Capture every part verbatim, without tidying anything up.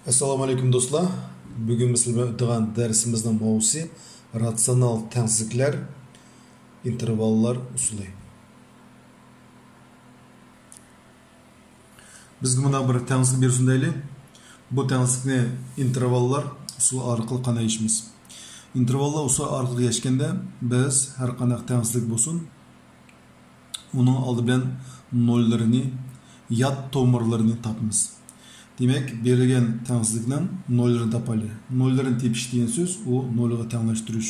ئەسسالامۇ ئەلەيكۇم دوستلار. بۈگۈن بىز سىلەر بىلەن ئۆتىدىغان دەرسىمىزنىڭ ماۋزۇسى راتسىيونال تەڭسىزلىكلەر، ئىنتېرۋاللار ئۇسۇلى. بىزگە مۇنداق بىر تەڭسىزلىك بېرىلسۇن دەيلى. بۇ تەڭسىزلىكنى ئىنتېرۋاللار ئۇسۇلى ئارقىلىق قانداق يېشىمىز؟ ئىنتېرۋاللار ئۇسۇلى ئارقىلىق يېشىگەندە، بىز ھەر قانداق تەڭسىزلىك بولسۇن، ئۇنىڭ ئالدى بىلەن نوللىرىنى، يات تومۇرلىرىنى تاپىمىز. دېمەك، بېرىلگەن تەڭسىزلىكنىڭ نوللىرىنى تاپايلى. نوللىرىنى تېپىش دېگەن سۆز، ئۇ نولغا تەڭلەشتۈرۈش.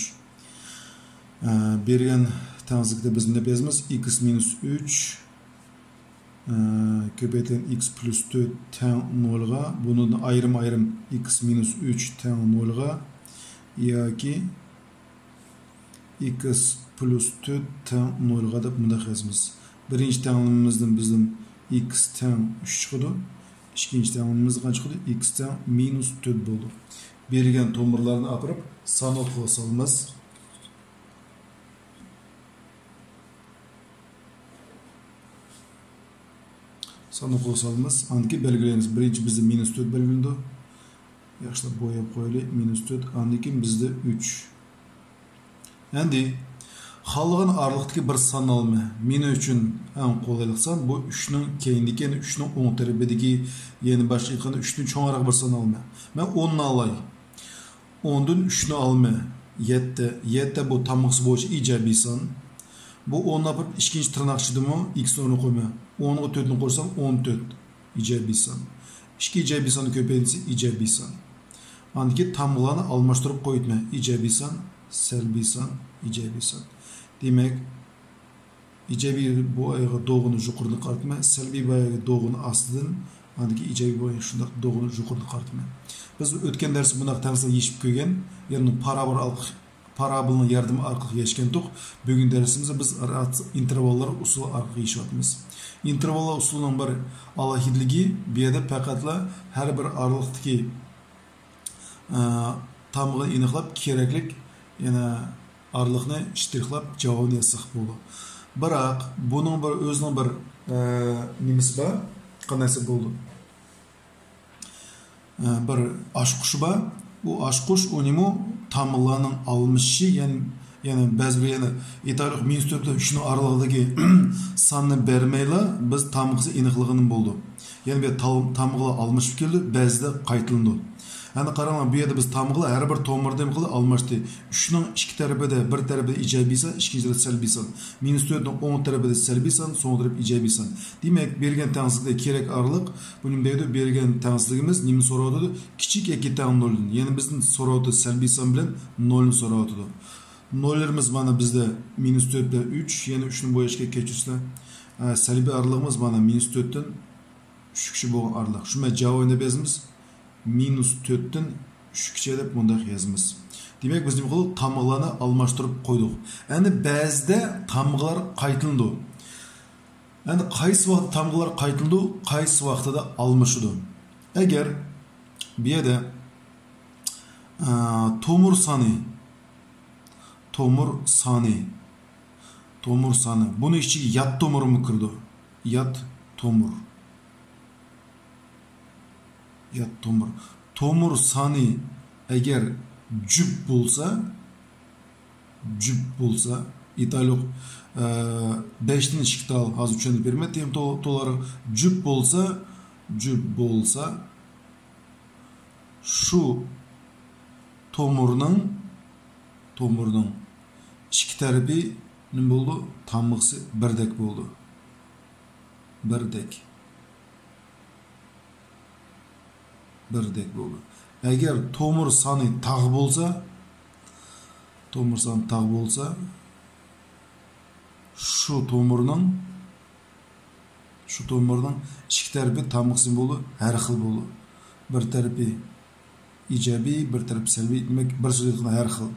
ئە، بېرىلگەن تەڭسىزلىكتە بىز نېمە يازىمىز؟ ئىكس مىنۇس ئۈچ، ئە، كۆپەيتىلگەن ئىكس پلۇس تۆت تەڭ نولغا، بۇنىڭدىن ئايرىم-ئايرىم ئىكس مىنۇس ئۈچ تەڭ نولغا ياكى ئىكس پلۇس تۆت تەڭ نولغا دەپ مۇنداق يازىمىز. بىرىنچى تەڭلىمىمىزدىن بىزدىن ئىكس تەڭ ئۈچ چىقىدۇ. ئىككىنچى تەڭلىمىمىز قانچە چىقىدۇ؟ ئىكس تەڭ مىنۇس تۆت بولىدۇ. بېرىلگەن تومۇرلارنى ئاپىرىپ سانوقىغا سالىمىز. سانوقىغا سالىمىز. ئاندىن كېيىن بەلگىلەيمىز. بىرىنچى بىزدە مىنۇس تۆت بەلگىلىنىدۇ. ياخشىلاپ بوياپ قويايلى. مىنۇس تۆت، ئاندىن كېيىن بىزدە ئۈچ. ئەمدى خالىغان ئارىلىقتىكى بىر ساننى ئالىمەن. مېنىڭ ئۈچۈن ئەڭ قولايلىق سان بۇ ئۈچنىڭ كەينىدىكى، يەنى ئۈچنىڭ ئوڭ تەرىپىدىكى، يەنى باشقا ئېيتقاندا ئۈچتىن چوڭراق بىر سان ئالىمەن. مەن ئوننى ئالاي. ئوندىن ئۈچنى ئالىمەن. يەتتە. يەتتە بۇ تامغىسى بويىچە ئىجابىي سان. بۇ ئوننى ئاپىرىپ ئىككىنچى تىرناق ئىچىدىمۇ ئىكسنى ئورنىغا قويىمەن. ئونغا تۆتنى قوشسام ئون تۆت ئىجابىي سان. ئىككى ئىجابىي ساننى كۆپەيتسە ئىجابىي سان. ئاندىن كېيىن تامغىلارنى ئالماشتۇرۇپ قويىمەن. ئىجابىي سان، سەلبىي سان، ئىجابىي سان. دېمەك، ئىجابىي بويىغا دوغىنى يۇقىرىدىن قارىتىمەن، سەلبىي بويىغا دوغىنى ئاستىدىن، ئاندىن كېيىن ئىجابىي بويىغا شۇنداق دوغىنى يۇقىرىدىن قارىتىمەن. بىز ئۆتكەن دەرستە بۇنداق تەڭسىزلىك يېشىپ كۆرگەن، يەنى پارابول ئارقىلىق، پارابولنىڭ ياردىمى ئارقىلىق يېشىگەنتۇق. بۈگۈن دەرسىمىزدە بىز ئىنتېرۋاللار ئۇسۇلى ئارقىلىق يېشىۋاتىمىز. ئىنتېرۋاللار ئۇسۇلىنىڭ بىر ئالاھىدىلىكى، بۇ يەردە پەقەتلا ھەر بىر ئارىلىقتىكى ئە، تامغىنى ئېنىقلاپ، كېرەكلىك يەنە ئارىلىقنى شتىرىخلاپ جاۋابىنى يازساق بولىدۇ. بىراق بۇنىڭ بىر ئۆزىنىڭ بىر، ئە، نېمىسى بار، قانداق دېسە بولىدۇ. ئە، بىر ئاچقۇچى بار. بۇ ئاچقۇچ ئۇنىمۇ تامغىلارنىڭ ئالمىشىشى، يەنى يەنى بەزى بىر يەنە ئېيتايلۇق، مىنۇس تۆت بىلەن ئۈچنىڭ ئارىلىقىدىكى ساننى بەرمەيلا بىز تامغىسى ئېنىقلىغىنىم بولىدۇ. يەنە بىر تام-، تامغىلار ئالمىشىپ كېلىدۇ، بەزىدە قايتىلىنىدۇ. ئەنە قاراڭلار، بۇ يەردە بىز تامغىلار ھەر بىر تومۇردا نېمە قىلدى؟ ئالماشتى. ئۈچنىڭ ئىككى تەرىپىدە، بىر تەرىپىدە ئىجابىي سان، ئىككىنچى تەرەپتە سەلبىي سان. مىنۇس تۆتنىڭ ئوڭ تەرىپىدە سەلبىي سان، سول تەرىپى ئىجابىي سان. دېمەك، بېرىلگەن تەڭسىزلىكتە كېرەك ئارىلىق، بۇ نېمە دەيدۇ؟ بېرىلگەن تەڭسىزلىكىمىز نېمىنى سوراۋاتىدۇ؟ كىچىك ياكى تەڭ نولدىن. يەنى بىزدىن سوراۋاتىدۇ، سەلبىي سان بىلەن نولنى سوراۋاتىدۇ. نوللىرىمىز مانا بىزدە مىنۇس تۆت بىلەن ئۈچ، يەنە ئۈچنى بوياشقا كەچۈرسىلەر. ئە، سەلبىي ئارىلىقىمىز مانا مىنۇس تۆتتىن ئۈچكىچە بولغان ئارىلىق. شۇ بىلەن جاۋابىنى دەپ يازىمىز. مىنۇس تۆتتىن ئۈچكىچە دەپ مۇنداق يازىمىز. دېمەك، بىز نېمە قىلدۇق؟ تامغىلارنى ئالماشتۇرۇپ قويدۇق. ئەمدى بەزىدە تامغىلار قايتىلىنىدۇ. ئەمدى قايسى ۋاقىتتا تامغىلار قايتىلىدۇ، قايسى ۋاقتىدا ئالمىشىدۇ؟ ئەگەر بۇ يەردە، ئە، تومۇر سانى، تومۇر سانى، تومۇر سانى، بۇنىڭ ئىچىگە يات تومۇرمۇ كىرىدۇ. يات تومۇر. يات تومۇر. تومۇر سانى ئەگەر جۈپ بولسا، جۈپ بولسا، ئېيتايلۇق، ئە، بەشتىن ئىككى تال، ھازىر چۈشەندۈرۈپ بېرىمەن تېخىمۇ تو-، تولىراق. جۈپ بولسا، جۈپ بولسا، شۇ تومۇرنىڭ، تومۇرنىڭ ئىككى تەرىپى نېمە بولىدۇ؟ تامغىسى بىردەك بولىدۇ. بىردەك. بىردەك بولىدۇ. ئەگەر تومۇر سانى تاغ بولسا، تومۇر سانى تاغ بولسا، شۇ تومۇرنىڭ، شۇ تومۇرنىڭ ئىككى تەرىپى تامغىسى بولىدۇ، ھەر خىل بولىدۇ. بىر تەرىپى ئىجابىي، بىر تەرىپى سەلبىي، دېمەك، بىر سۆز ئېيتقاندا ھەر خىل.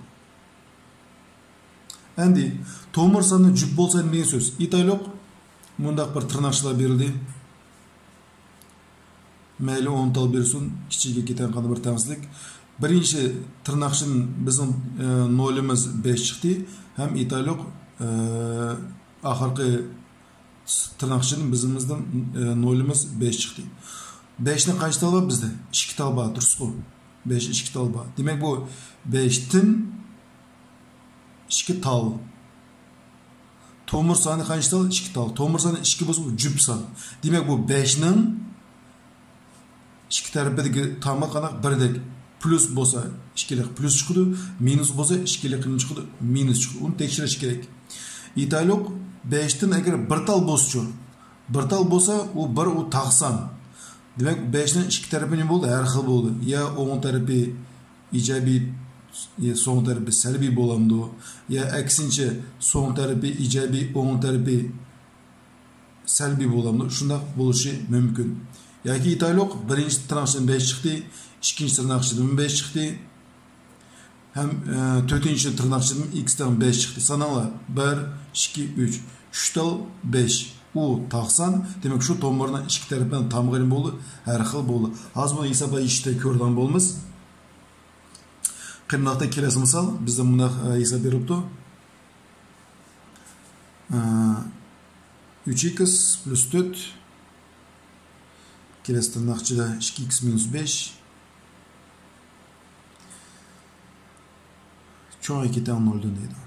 ئەمدى تومۇر سانى جۈپ بولسا نېمە دېگەن سۆز؟ ئېيتايلۇق، مۇنداق بىر تىرناقچىلار بېرىلدى. مەيلى ئون تال بېرسۇن، كىچىككە كېتەن قانداق بىر تەڭسىزلىك. بىرىنچى تىرناقچىدىن بىزنىڭ، ئە، نولىمىز بەش چىقتى. ھەم ئېيتايلۇق، ئە، ئاخىرقى تىرناقچىدىن بىزىمىزدىن، ئە، نولىمىز بەش چىقتى. بەشنىڭ قانچە تالى بار بىزدە؟ ئىككى تال بار، دۇرۇسقۇ؟ بەش ئىككى تال بار. دېمەك، بۇ بەشتىن ئىككى تال. تومۇر سانى قانچە تال؟ ئىككى تال. تومۇر سانى ئىككى بولسا، بۇ جۈپ سان. دېمەك، بۇ بەشنىڭ ئىككى تەرىپىدىكى تامغا قانداق؟ بىردەك. پلۇس بولسا، ئىككىلىك پلۇس چىقىدۇ، مىنۇس بولسا، ئىككىلىك نېمە چىقىدۇ؟ مىنۇس چىقىدۇ. ئۇنى تەكشۈرۈش كېرەك. ئېيتايلۇق، بەشتىن ئەگەر بىر تال بولسىچۇ؟ بىر تال بولسا، ئۇ بىر، ئۇ تاق سان. دېمەك، بەشنىڭ ئىككى تەرىپى نېمە بولدى؟ ھەر خىل بولدى. يا ئوڭ تەرىپى ئىجابىي، يا سول تەرىپى سەلبىي بولامدۇ؟ يا ئەكسىنچە، سول تەرىپى ئىجابىي، ئوڭ تەرىپى سەلبىي بولامدۇ؟ شۇنداق بولۇشى مۇمكىن. ياكى ئېيتايلۇق، بىرىنچى تىرناق ئىچىدىن بەش چىقتى، ئىككىنچى تىرناق ئىچىدىن بەش چىقتى، ھەم، ئە، تۆتىنچى تىرناق ئىچىدىن ئىكس تەڭ بەش چىقتى. ساناڭلار، بىر، ئىككى، ئۈچ. ئۈچ تال بەش. ئۇ تاق سان. دېمەك، شۇ تومۇرنىڭ ئىككى تەرىپىنىڭ تامغىنى بولدى، ھەر خىل بولدى. ھازىر بۇنى ھېسابلاپ يېشىشتە كۆرىدىغان بولىمىز. قېنى مۇنداقتا كېلەسى مىسال، بىزدە مۇنداق، ئە، ھېساب بېرىلىپتۇ. ئە، ئۈچ ئىكس پلۇس تۆت. كېلەسى تىرناق ئىچىدە ئىككى ئىكس مىنۇس بەش. چوڭ ئىككى تەڭ نولدىن دەيدۇ.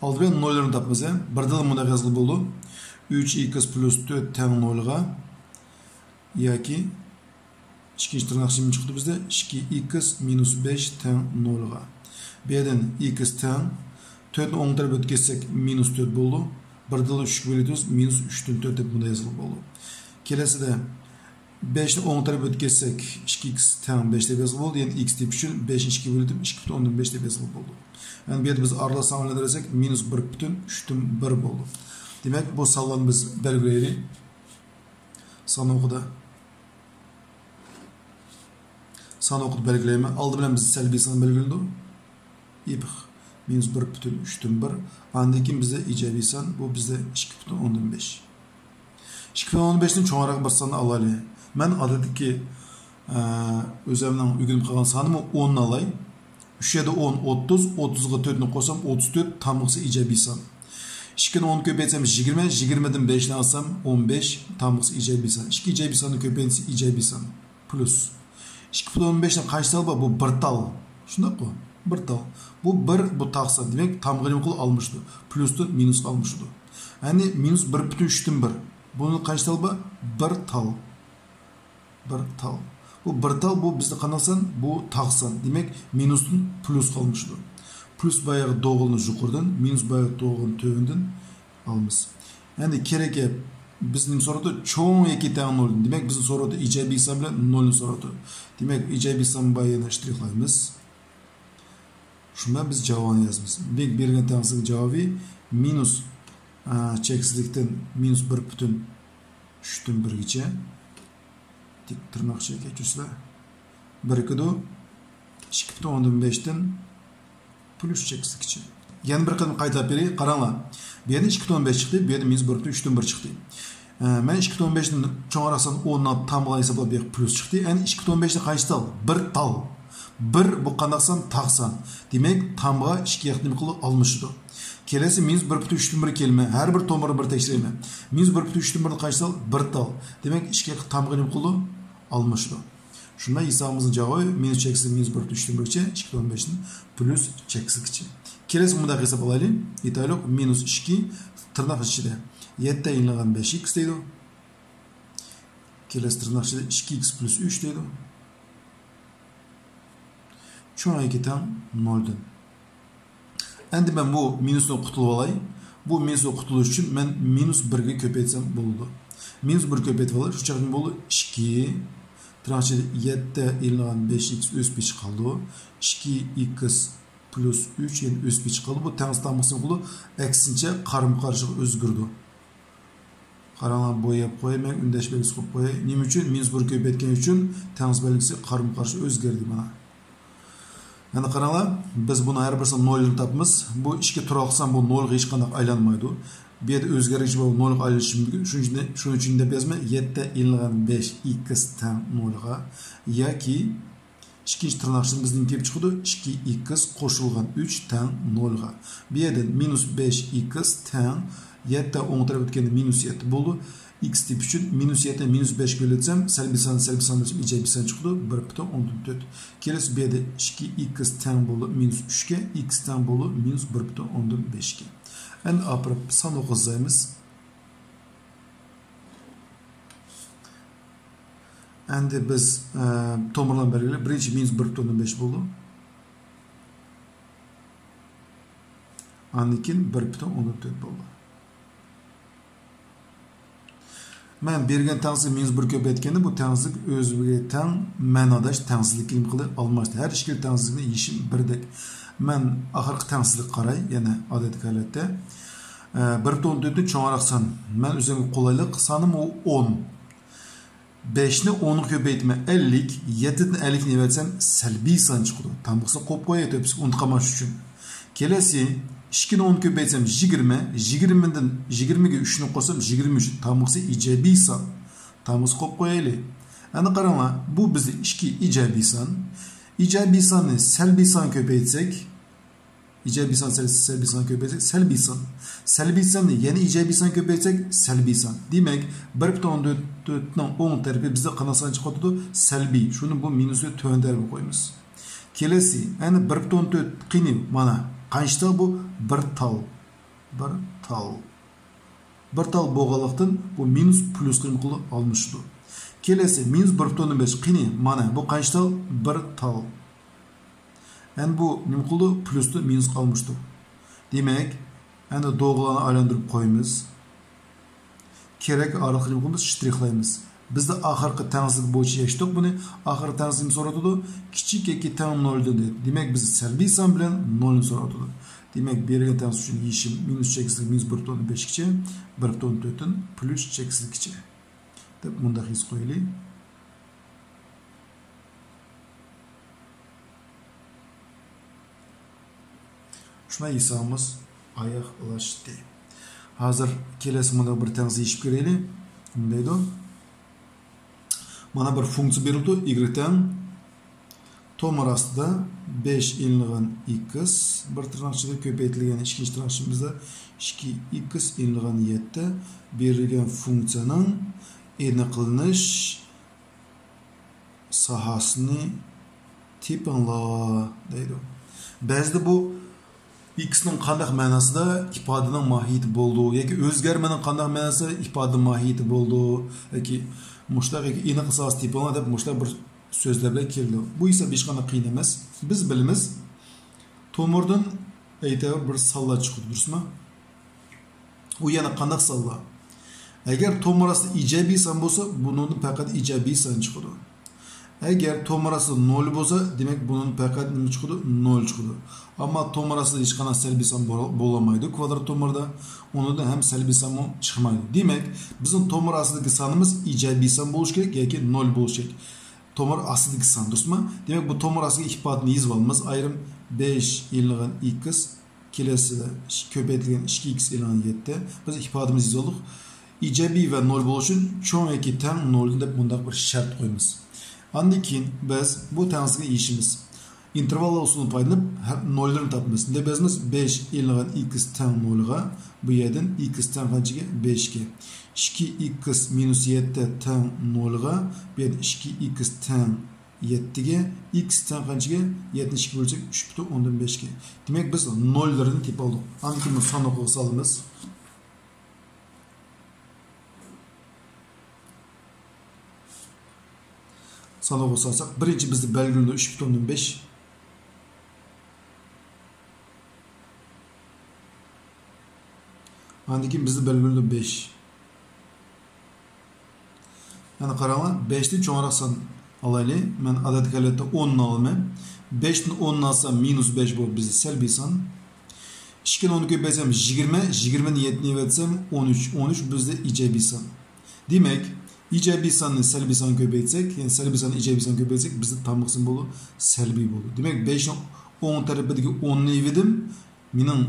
ئالدى بىلەن نوللىرىنى تاپىمىز، ھە؟ بىردىنلا مۇنداق يازغىلى بولىدۇ. ئۈچ ئىكس پلۇس تۆت تەڭ نولغا ياكى ئىككىنچى تىرناق ئىچىدىن چىقتى بىزدە ئىككى ئىكس مىنۇس بەش تەڭ نولغا. بۇ يەردىن ئىكس تەڭ تۆتنى ئوڭ تەرەپكە ئۆتكۈزسەك مىنۇس تۆت بولىدۇ. بىردىنلا ئۈچكە بۆلىدۇ، مىنۇس ئۈچتىن تۆت دەپ بۇنداق يازغىلى بولىدۇ. كېلەسىدە بەشنى ئوڭ تەرەپكە ئۆتكۈزسەك، ئىككى ئىكس تەڭ بەش دەپ يازغىلى بولىدۇ. يەنى ئىكس تېپىش ئۈچۈن بەشنى ئىككىگە بۆلۈپ، ئىككى پۈتۈن ئوندىن بەش دەپ يازغىلى بولىدۇ. يەنى بۇ يەردە بىز ئارىلىق سانلارنى بەرسەك، مىنۇس بىر پۈتۈن ئۈچتىن بىر بولىدۇ. دېمەك، بۇ سانلارنى بىز بەلگىلەيلى. سانوقىدا. سانوقىدا بەلگىلەيمەن. ئالدى بىلەن بىز سەلبىي سان بەلگىلىنىدۇ. ئېيتايلۇق، مىنۇس بىر پۈتۈن ئۈچتىن بىر. ئاندىن كېيىن بىزدە ئىجابىي سان، بۇ بىزدە ئىككى پۈتۈن ئوندىن بەش. ئىككى پۈتۈن ئوندىن بەشتىن چوڭراق بىر ساننى ئالايلى. مەن ئادەتتىكى، ئە، ئۆزۈمنىڭ ئۆگىنىپ قالغان سانىمۇ ئوننى ئالاي. ئۈچ يەردە ئون، ئوتتۇز، ئوتتۇزغا تۆتنى قوشسام، ئوتتۇز تۆت، تامغىسى ئىجابىي سان. ئىككىنى ئوننى كۆپەيتسەم، يىگىرمە، يىگىرمىدىن بەشنى ئالسام، ئون بەش، تامغىسى ئىجابىي سان. ئىككى ئىجابىي ساننى كۆپەيتسە، ئىجابىي سان. پلۇس. ئىككى پۈتۈن ئوندىن بەشنىڭ قانچە تالى بار؟ بۇ بىر تال. شۇنداققۇ؟ بىر تال. بۇ بىر، بۇ تاق سان. دېمەك، تامغا نېمە قىلىدۇ؟ ئالمىشىدۇ. پلۇستىن مىنۇسقا ئالمىشىدۇ. يەنى مىنۇس بىر پۈتۈن ئۈچتىن بىر. بۇنىڭ قانچە تالى بار؟ بىر تال. بىر تال. بۇ بىر تال، بۇ بىزدە قانداق سان؟ بۇ تاق سان. دېمەك، مىنۇستىن پلۇسقا ئالمىشىدۇ. پلۇس باياقى دوغىلىنى يۇقىرىدىن، مىنۇس باياقى دوغىلىنى تۆۋىندىن ئالىمىز. ئەمدى كېرەك گەپ، بىزنى نېمە سوراپتۇ؟ چوڭ ياكى تەڭ نولدىن. دېمەك، بىزنى سوراپتۇ ئىجابىي سان بىلەن نولنى سوراپتۇ. دېمەك، ئىجابىي سان بايىقىنى شترىخلايمىز. شۇنداق بىز جاۋابىنى يازىمىز. دېمەك، بېرىلگەن تەڭسىزلىكنىڭ جاۋابى مىنۇس، ئە، چەكسىزلىكتىن مىنۇس بىر پۈتۈن ئۈچتىن بىرگىچە. تىك تىرناق ئىچىگە كەچۈرسىلەر. بىر كېلىدۇ. ئىككى پۈتۈن ئوندىن بەشتىن پلۇس چەكسىزلىككىچە. يەنە بىر قېتىم قايتىلاپ بېرەي، قاراڭلار. بۇ يەردە ئىككى پۈتۈن ئوندىن بەش چىقتى، بۇ يەردە مىنۇس بىر پۈتۈن ئۈچتىن بىر چىقتى. ئە، مەن ئىككى پۈتۈن ئوندىن بەشتىن چوڭراق سان ئوننى تامغا ھېسابلاپ بېرىپ پلۇس چىقتى. يەنى ئىككى پۈتۈن ئوندىن بەشتىن قانچە تال؟ بىر تال. بىر، بۇ قانداق سان؟ تاق سان. دېمەك، تامغا ئىككى ياق نېمە قىلىدۇ؟ ئالمىشىدۇ. كېلەسى مىنۇس بىر پۈتۈن ئۈچتىن بىر كېلىمەن. ھەر بىر تومۇرنى بىر تەكشۈرەيمەن. مىنۇس بىر پۈتۈن ئۈچتىن بىردىن قانچە تال؟ بىر تال. دېمەك، ئىككى ياق تامغا نېمە قىلىدۇ؟ ئالمىشىدۇ. شۇنداق ھېسابىمىزنىڭ جاۋابى مىنۇس چەكسىز مىنۇس بىر پۈتۈن ئۈچتىن بىرگىچە ئىككى پۈتۈن ئوندىن بەشتىن پلۇس چەكسىزگىچە. كېلەسى مۇنداق ھېساب ئالايلى. ئېيتايلۇق، مىنۇس ئىككى تىرناق ئىچىدە يەتتە ئېلىنغان بەش ئىكس دەيدۇ. كېلەسى تىرناق ئىچىدە ئىككى ئىكس پلۇس ئۈچ دەيدۇ. چوڭ ياكى تەڭ نولدىن. ئەمدى مەن بۇ مىنۇستىن قۇتۇلۇپ ئالاي. بۇ مىنۇستىن قۇتۇلۇش ئۈچۈن مەن مىنۇس بىرگە كۆپەيتسەم بولىدۇ. مىنۇس بىر كۆپەيتىپ ئالاي. شۇ چاغدا نېمە بولىدۇ؟ ئىككى. تىرناق ئىچىدە يەتتە ئېلىنغان بەش ئىكس ئۆز پېتىچە قالىدۇ. ئىككى ئىكس پلۇس ئۈچ يەنە ئۆز پېتىچە قالىدۇ. بۇ تەڭسىز تامغىسى نېمە قىلىدۇ؟ ئەكسىنچە قارىمۇ قارشىغا ئۆزگىرىدۇ. قاراڭلار، بوياپ قوياي، مەن ئۈندەش بەلگىسى قويۇپ قوياي. نېمە ئۈچۈن؟ مىنۇس بىر كۆپەيتكەن ئۈچۈن تەڭسىز بەلگىسى قارىمۇ قارشى ئۆزگەردى مانا. يەنە قاراڭلار، بىز بۇنىڭ ھەر بىرسىنىڭ نولىنى تاپىمىز. بۇ ئىككى تۇراقلىق سان، بۇ نولغا ھېچقانداق ئايلانمايدۇ. بۇ يەردە ئۆزگەرگۈچى بار، نولغا ئايلىنىشى مۇمكىن. شۇنىڭ ئۈچۈن، شۇنىڭ ئۈچۈن دەپ يازىمەن، يەتتە ئېلىنغان بەش ئىكس تەڭ نولغا ياكى ئىككىنچى تىرناق ئىچىدىن بىزدىن كېلىپ چىقىدۇ، ئىككى ئىكس قوشۇلغان ئۈچ تەڭ نولغا. بۇ يەردىن مىنۇس بەش ئىكس تەڭ يەتتە ئوڭ تەرەپ ئۆتكەندە مىنۇس يەتتە بولىدۇ. ئىكس تىپ ئۈچۈن مىنۇس يەتتە مىنۇس بەشكە بۆلۈۋەتسەم، سەلبىي سان، سەلبىي سان بۆلسەم، ئىجابىي سان چىقىدۇ، بىر پۈتۈن ئوندىن تۆت. كېلىسى بۇ يەردە ئىككى ئىكس تەڭ بولىدۇ مىنۇس ئۈچكە، ئىكس تەڭ بولىدۇ مىنۇس بىر پۈتۈن ئوندىن بەشكە. ئەمدى ئاپىرىپ سان ئوقۇزايمىز. ئەمدى بىز، ئە، تومۇرلارنى بەلگىلەپ، بىرىنچى مىنۇس بىر پۈتۈن ئوندىن بەش بولىدۇ. ئاندىن كېيىن بىر پۈتۈن ئوندىن تۆت بولىدۇ. مەن بېرىلگەن تەڭسىزلىك مىنۇس بىر كۆپەيتكەندە، بۇ تەڭسىزلىك ئۆزىگە تەڭ مەناداش تەڭسىزلىككە نېمە قىلدى؟ ئالماشتى. ھەر ئىككىلى تەڭسىزلىكنى يېشىم بىردەك. مەن ئاخىرقى تەڭسىزلىككە قاراي، يەنە ئادەتتىكى ھالەتتە. ئە، بىر پۈتۈن ئوندىن تۆتتىن چوڭراق سان. مەن ئۆزۈمگە قولايلىق سانىم ئۇ ئون. بەشنى ئونغا كۆپەيتىمەن، ئەللىك، يەتتىدىن ئەللىكنى ئەۋەتسەم، سەلبىي سان چىقىدۇ. تامغىسىنى قويۇپ قوياي، تۆپىسىگە ئۇنتۇپ قالماس ئۈچۈن. كېلەسى، ئىككىنى ئونغا كۆپەيتسەم، يىگىرمە، يىگىرمىدىن، يىگىرمىگە ئۈچنى قوشسام، يىگىرمە ئۈچ، تامغىسى ئىجابىي سان. تامغىسى قويۇپ قويايلى. ئەنە قاراڭلار، بۇ بىزدە ئىككى ئىجابىي سان. ئىجابىي ساننى سەلبىي سانغا كۆپەيتسەك، ئىجابىي سان سەل-، سەلبىي سان كۆپەيتسەك، سەلبىي سان. سەلبىي ساننى يەنە ئىجابىي سان كۆپەيتسەك، سەلبىي سان. دېمەك، بىر پۈتۈن ئوندىن تۆتنىڭ ئوڭ تەرىپى بىزدە قانداق سان چىقىۋاتىدۇ؟ سەلبىي. شۇنى بۇ مىنۇسنى تۆۋەن تەرەپكە قويىمىز. كېلەسى، ئەنە بىر پۈتۈن ئون تۆت قېنى؟ مانا، قانچە تال بۇ؟ بىر تال. بىر تال. بىر تال بولغانلىقتىن، بۇ مىنۇس پلۇسقا نېمە قىلىدۇ؟ ئالمىشىدۇ. كېلەسى، مىنۇس بىر پۈتۈن ئوندىن بەش قېنى؟ مانا، بۇ قانچە تال؟ بىر تال. ئەنە بۇ نېمە قىلىدۇ؟ پلۇستىن مىنۇسقا ئالمىشىدۇ. دېمەك، ئەنە دوغىلارنى ئايلاندۇرۇپ قويىمىز. كېرەك ئارىلىقنى نېمە قىلىمىز؟ شترىخلايمىز. بىزدە ئاخىرقى تەڭسىزلىك بويىچە يەشتۇق بۇنى. ئاخىرقى تەڭسىزلىك نېمە سوراۋاتىدۇ؟ كىچىك ياكى تەڭ نولدىن دەيدۇ. دېمەك، بىز سەلبىي سان بىلەن نولنى سوراۋاتىدۇ. دېمەك، بېرىلگەن تەڭسىزلىك ئۈچۈن يېشىم مىنۇس چەكسىزلىك مىنۇس بىر پۈتۈن ئوندىن بەشكىچە، بىر پۈتۈن ئوندىن تۆتتىن پلۇس چەكسىزلىككىچە دەپ مۇنداق يېزىپ قويايلى. شۇنداق يېزىسىڭىز ئاياغلاشتى. ھازىر كېلەسى مۇنداق بىر تەڭسىز يېشىپ كۆرەيلى. نېمە دەيدۇ؟ مانا بىر فۇنكسىيە بېرىلىدۇ، ئىگرېك تەڭ تومۇر ئاستىدا بەش ئېلىنغان ئىكس، بىر تىرناق ئىچىدە كۆپەيتىلگەن ئىككىنچى تىرناق ئىچىمىزدە ئىككى ئىكس ئېلىنغان يەتتە، بېرىلگەن فۇنكسىيەنىڭ ئېنىقلىنىش ساھەسىنى تېپىڭلار دەيدۇ. بەزىدە بۇ ئىكسنىڭ قانداق مەناسىدا ئىپادىنىڭ ماھىيىتى بولىدۇ ياكى ئۆزگەرمىنىڭ قانداق مەناسىدا ئىپادە ماھىيىتى بولىدۇ ياكى مۇشۇنداق ياكى ئېنىقلىق ساھەسى تېپىڭلار دەپ مۇشۇنداق بىر سۆزلەر بىلەن كېلىدۇ. بۇ ھېساب ھېچقانداق قىيىن ئەمەس. بىز بىلىمىز، تومۇردىن ئەيتەۋۇر بىر سانلار چىقىدۇ، دۇرۇسمۇ؟ ئۇ يەنە قانداق سانلار؟ ئەگەر تومۇر ئاستى ئىجابىي سان بولسا، بۇنىڭدىن پەقەت ئىجابىي سان چىقىدۇ. ئەگەر تومۇر ئاستى نول بولسا، دېمەك، بۇنىڭدىن پەقەت نېمە چىقىدۇ؟ نول چىقىدۇ. ئەمما تومۇر ئاستىدا ھېچقانداق سەلبىي سان بول-، بولالمايدۇ كۋادرات تومۇردا. ئۇنىڭدىن ھەم سەلبىي سانمۇ چىقمايدۇ. دېمەك، بىزنىڭ تومۇر ئاستىدىكى سانىمىز ئىجابىي سان بولۇشى كېرەك ياكى نول بولۇشى كېرەك. تومۇر ئاستىدىكى سان، دۇرۇسمۇ؟ دېمەك، بۇ تومۇر ئاستىدىكى ئىپادىنى يېزىۋالىمىز. ئايرىم بەش ئېلىنغان ئىكس، كېلەسىدە ئىش-، كۆپەيتىلگەن ئىككى ئىكس ئېلىنغان يەتتە. بىز ئىپادىمىزنى يېزىۋالدۇق. ئىجابىي ۋە نول بولۇشى ئۈچۈن چوڭ ياكى تەڭ نولدىن دەپ مۇنداق بىر شەرت قويىمىز. ئاندىن كېيىن بىز بۇ تەڭسىزلىكنى يېشىمىز. ئىنتېرۋاللار ئۇسۇلىنى پايدىلىنىپ، ھەر نوللىرىنى تاپىمىز. دەپ يازىمىز، بەش ئېلىنغان ئىكس تەڭ نولغا، بۇ يەردىن ئىكس تەڭ قانچىگە؟ بەشكە. ئىككى ئىكس مىنۇس يەتتە تەڭ نولغا، بۇ يەردىن ئىككى ئىكس تەڭ يەتتىگە، ئىكس تەڭ قانچىگە؟ يەتتىنى ئىككىگە بۆلسەك، ئۈچ پۈتۈن ئوندىن بەشكە. دېمەك، بىز نوللىرىنى تېپىۋالدۇق. ئاندىن كېيىن بۇ سانلىقىغا سالىمىز. سانلىقىغا سالساق، بىرىنچى بىزدە بەلگىلىنىدۇ ئۈچ پۈتۈن ئوندىن بەش. ئاندىن كېيىن بىزدە بەلگىلىنىدۇ بەش. يەنە قاراڭلار، بەشتىن چوڭراق سان ئالايلى. مەن ئادەتتىكى ھالەتتە ئوننى ئالىمەن. بەشتىن ئوننى ئالسام، مىنۇس بەش، بۇ بىزدە سەلبىي سان. ئىككىنى ئونغا كۆپەيتسەم، يىگىرمە، يىگىرمىنى يەتتىنى ئەۋەتسەم، ئون ئۈچ، ئون ئۈچ بىزدە ئىجابىي سان. دېمەك، ئىجابىي ساننى سەلبىي سانغا كۆپەيتسەك، يەنى سەلبىي ساننى ئىجابىي سانغا كۆپەيتسەك، بىزدە تامغىسى نېمە بولىدۇ؟ سەلبىي بولىدۇ. دېمەك، بەشنىڭ ئوڭ تەرىپىدىكى ئوننى ئېلىۋىدىم. مېنىڭ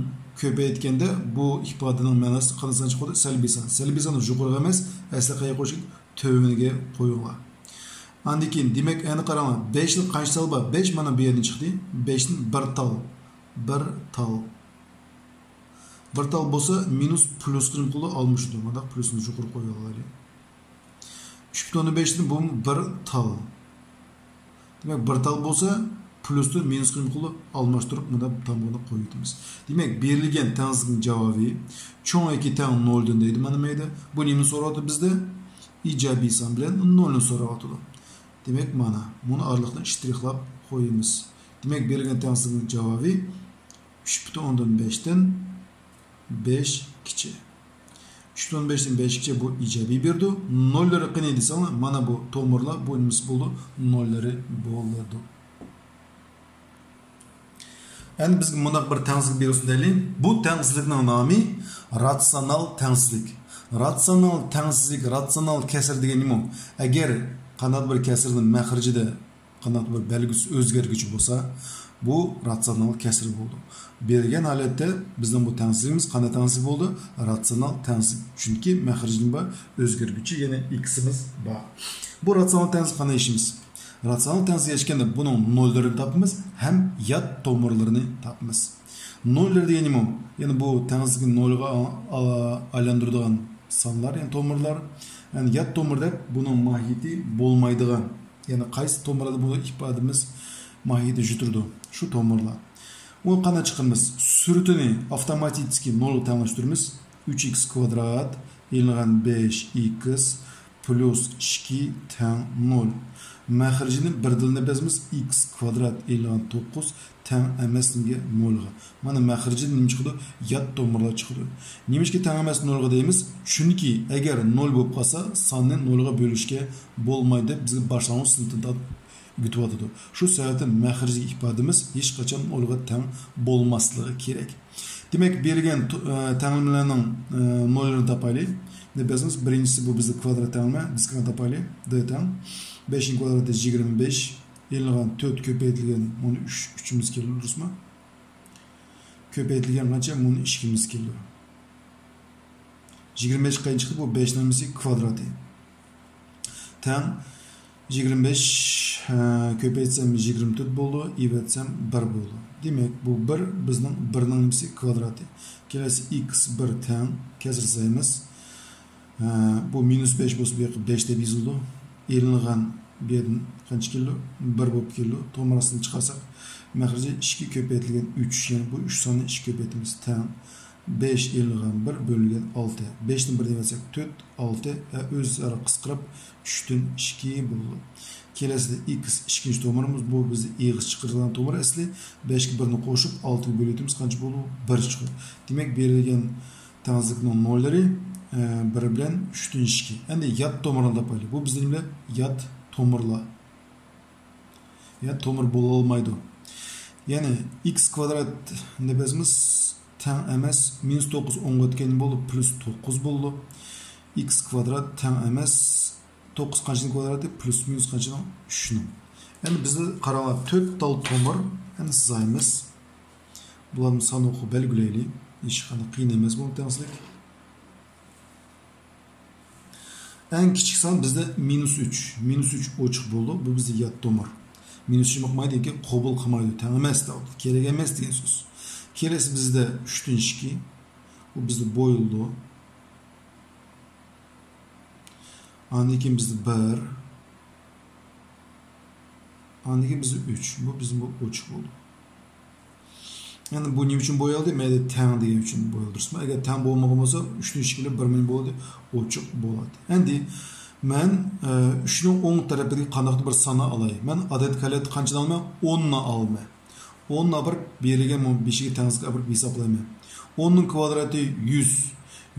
كۆپەيتكەندە بۇ ئىپادىنىڭ مەناسى قانداق سان چىقىدۇ؟ سەلبىي سان. سەلبىي سان يۇقىرىغا ئەمەس، ئەسلى قەيەرگە قويۇشۇڭ؟ تۆۋەنگە قويۇڭلار. ئاندىن كېيىن، دېمەك، ئەنە قاراڭلار، بەشتىن قانچە تال بار؟ بەش مانا بۇ يەردىن چىقتى. بەشتىن بىر تال. بىر تال. بىر تال بولسا، مىنۇس پلۇسقا نېمە قىلىدۇ؟ ئالمىشىدۇ. مانداق پلۇسنى يۇقىرى قويۇۋالايلى. ئۈچ پۈتۈن ئوندىن بەشتىن بۇ بىر تال. دېمەك، بىر تال بولسا، پلۇستىن مىنۇسقا نېمە قىلىدۇ؟ ئالماشتۇرۇپ، مۇنداق تامغىنى قويۇۋېتىمىز. دېمەك، بېرىلگەن تەڭسىزلىكنىڭ جاۋابى چوڭ ياكى تەڭ نولدىن دەيدۇ. مانا مەيدە. بۇ نېمىنى سوراۋاتىدۇ بىزدە؟ ئىجابىي سان بىلەن نولنى سوراۋاتىدۇ. دېمەك، مانا، بۇنى ئارىلىقنى شترىخلاپ قويىمىز. دېمەك، بېرىلگەن تەڭسىزلىكنىڭ جاۋابى ئۈچ پۈتۈن ئوندىن بەشتىن بەش كىچىك. ئۈچ پۈتۈن بەشتىن بەش كىچىك بۇ ئىجابىي بېرىدۇ. نوللىرى قېنى دېسەڭلار، مانا بۇ تومۇرلار، بۇ نېمىسى بولىدۇ؟ نوللىرى بولىدۇ. ئەمدى بىزگە مۇنداق بىر تەڭسىزلىك بېرىلسۇن دەيلى. بۇ تەڭسىزلىكنىڭ نامى راتسىيونال تەڭسىزلىك. راتسىيونال تەڭسىزلىك، راتسىيونال كەسىر دېگەن نېمە؟ ئەگەر قانداق بىر كەسىرنىڭ مەخرىجىدە قانداق بىر بەلگىسى ئۆزگەرگۈچى بولسا، بۇ راتسىيونال كەسىر بولىدۇ. بېرىلگەن ھالەتتە بىزنىڭ بۇ تەڭسىزلىكىمىز قانداق تەڭسىزلىك بولىدۇ؟ راتسىيونال تەڭسىزلىك. چۈنكى مەخرىجىدىن بار ئۆزگەرگۈچى، يەنى ئېكسىمىز بار. بۇ راتسىيونال تەڭسىزلىك قانداق ئىشىمىز؟ راتسىيونال تەڭسىزلىككە ئەگىشكەندە بۇنىڭ نوللىرىنى تاپىمىز ھەم يات تومۇرلىرىنى تاپىمىز. نوللىرى دېگەن نېمە؟ يەنى بۇ تەڭسىزلىكنى نولغا ئا-، ئا-، ئايلاندۇرىدىغان سانلار، يەنى تومۇرلار. يەنى يات تومۇر دەپ بۇنىڭ ماھىيىتى بولمايدىغان، يەنى قايسى تومۇرلاردا بۇ ئىپادىمىز ماھىيىتى يىتىدۇ؟ شۇ تومۇرلار. ئۇنى قانداق چىقىرىمىز؟ سۈرىتىنى ئاپتوماتىكىسكى نولغا تەڭلەشتۈرىمىز. ئۈچ ئىكس كۋادرات ئېلىنغان بەش ئىكس پلۇس ئىككى تەڭ نول. مەخرىجىنى بىردىن بەزمىز، ئىكس كۋادرات ئېلىنغان توققۇز تەڭ ئەمەس نېمىگە؟ نولغا. مانا مەخرىجىدىن نېمە چىقىدۇ؟ يات تومۇرلار چىقىدۇ. نېمىشقا تەڭ ئەمەس نولغا دەيمىز؟ چۈنكى ئەگەر نول بولۇپ قالسا، ساننى نولغا بۆلۈشكە بولمايدۇ دەپ بىزگە باشلانغۇچ سىنىپتىن تارتىپ ئۆگىتىۋاتىدۇ. شۇ سەۋەبتىن مەخرىجدىكى ئىپادىمىز ھېچقاچان نولغا تەڭ بولماسلىقى كېرەك. دېمەك، بېرىلگەن تو-، ئە، تەڭلىمىلەرنىڭ، ئە، نوللىرىنى تاپايلى. دەپ يازىمىز. بىرىنچىسى بۇ بىزدە كۋادرات تەڭلىمە، دىسكرېتنى تاپايلى. د تەڭ بەشنىڭ كۋادراتى يىگىرمە بەش، ئېلىنغان تۆت كۆپەيتىلگەن مۇنى ئۈچ، ئۈچىمىز كېلىدۇ، دۇرۇسمۇ؟ كۆپەيتىلگەن قانچە؟ مۇنى ئىككىمىز كېلىدۇ. يىگىرمە بەش قايتىپ چىقتى؟ بۇ بەشنىڭ نېمىسى؟ كۋادراتى. تەڭ يىگىرمە بەش، ھە، كۆپەيتسەم يىگىرمە تۆت بولىدۇ، ئېلىۋەتسەم بىر بولىدۇ. دېمەك، بۇ بىر بىزنىڭ بىرنىڭ نېمىسى؟ كۋادراتى. كېلەسى ئىكس بىر تەڭ، كەسىر سايىمىز. ھە، بۇ مىنۇس بەش بولسا، بۇ ياققا بەش دەپ يېزىلىدۇ. ئېلىنغان بۇ يەردىن قانچە كېلىدۇ؟ بىر بولۇپ كېلىدۇ. تومۇر ئاستىنى چىقارساق، مەخرىجى ئىككى كۆپەيتىلگەن ئۈچ، يەنى بۇ ئۈچ ساننى ئىككى كۆپەيتىمىز. تەڭ بەش ئېلىنغان بىر بۆلۈنگەن ئالتە. بەشتىن بىرنى ئەۋەتسەك، تۆت، ئالتە، ھە، ئۆزئارا قىسقىرىپ، ئۈچتىن ئىككى بولىدۇ. كېلەسىدە ئىكس ئىككىنچى تومۇرىمىز، بۇ بىزدە ئېغىز چىقىرىدىغان تومۇر ئەسلى. بەشكە بىرنى قوشۇپ، ئالتىگە بۆلۈۋېتىمىز، قانچە بولىدۇ؟ بىر چىقىدۇ. دېمەك، بېرىلگەن تەڭسىزلىكنىڭ نوللىرى، ئە، بىر بىلەن ئۈچتىن ئىككى. ئەمدى يات تومۇرنى تاپايلى. بۇ بىزدە نېمىلەر؟ يات تومۇرلار. يا تومۇر بولالمايدۇ. يەنى ئىكس كۋادرات دەپ يازىمىز، تەڭ ئەمەس، مىنۇس توققۇز ئوڭغا ئۆتكەن بولىدۇ، پلۇس توققۇز بولىدۇ. ئىكس كۋادرات تەڭ ئەمەس، توققۇز قانچىنىڭ كۋادراتى؟ پلۇس مىنۇس قانچىنىڭ؟ ئۈچنىڭ. يەنى بىزدە قاراڭلار، تۆت تال تومۇر، يەنى سىزايمىز. بۇلارنى سانىقى بەلگىلەيلى. ھېچقانداق قىيىن ئەمەس بۇ تەڭسىزلىك. ئەڭ كىچىك سان بىزدە مىنۇس ئۈچ. مىنۇس ئۈچ ئوچۇق بولىدۇ. بۇ بىزدە يات تومۇر. مىنۇس ئۈچ ئۇقمايدۇ، كېيىن قوبۇل قىلمايدۇ، تەڭ ئەمەس دەۋاتىدۇ. كېرەك ئەمەس دېگەن سۆز. كېلەسى بىزدە ئۈچتىن ئىككى. بۇ بىزدە بويىلىدۇ. ئاندىن كېيىن بىزدە بىر. ئاندىن كېيىن بىزدە ئۈچ. بۇ بىزدە بۇ ئوچۇق بولدى. يەنى بۇ نېمە ئۈچۈن بويالدى؟ مەيلى تەڭ دېگەن ئۈچۈن بويالدى، دۇرۇسمۇ؟ ئەگەر تەڭ بولمىغان بولسا، ئۈچتىن ئىككى كېلىپ بىر مىنۇت بولدى، ئوچۇق بولاتتى. ئەمدى مەن، ئە، ئۈچنىڭ ئوڭ تەرىپىدىكى قانداقتۇر بىر ساننى ئالاي. مەن ئادەتتىكى ھالەتتە قانچىنى ئالىمەن؟ ئوننى ئالىمەن. ئوننى ئاپىرىپ بېرىلگەن بۇ بېشىغا تەڭسىزلىك ئاپىرىپ ھېسابلايمەن. ئوننىڭ كۋادراتى يۈز.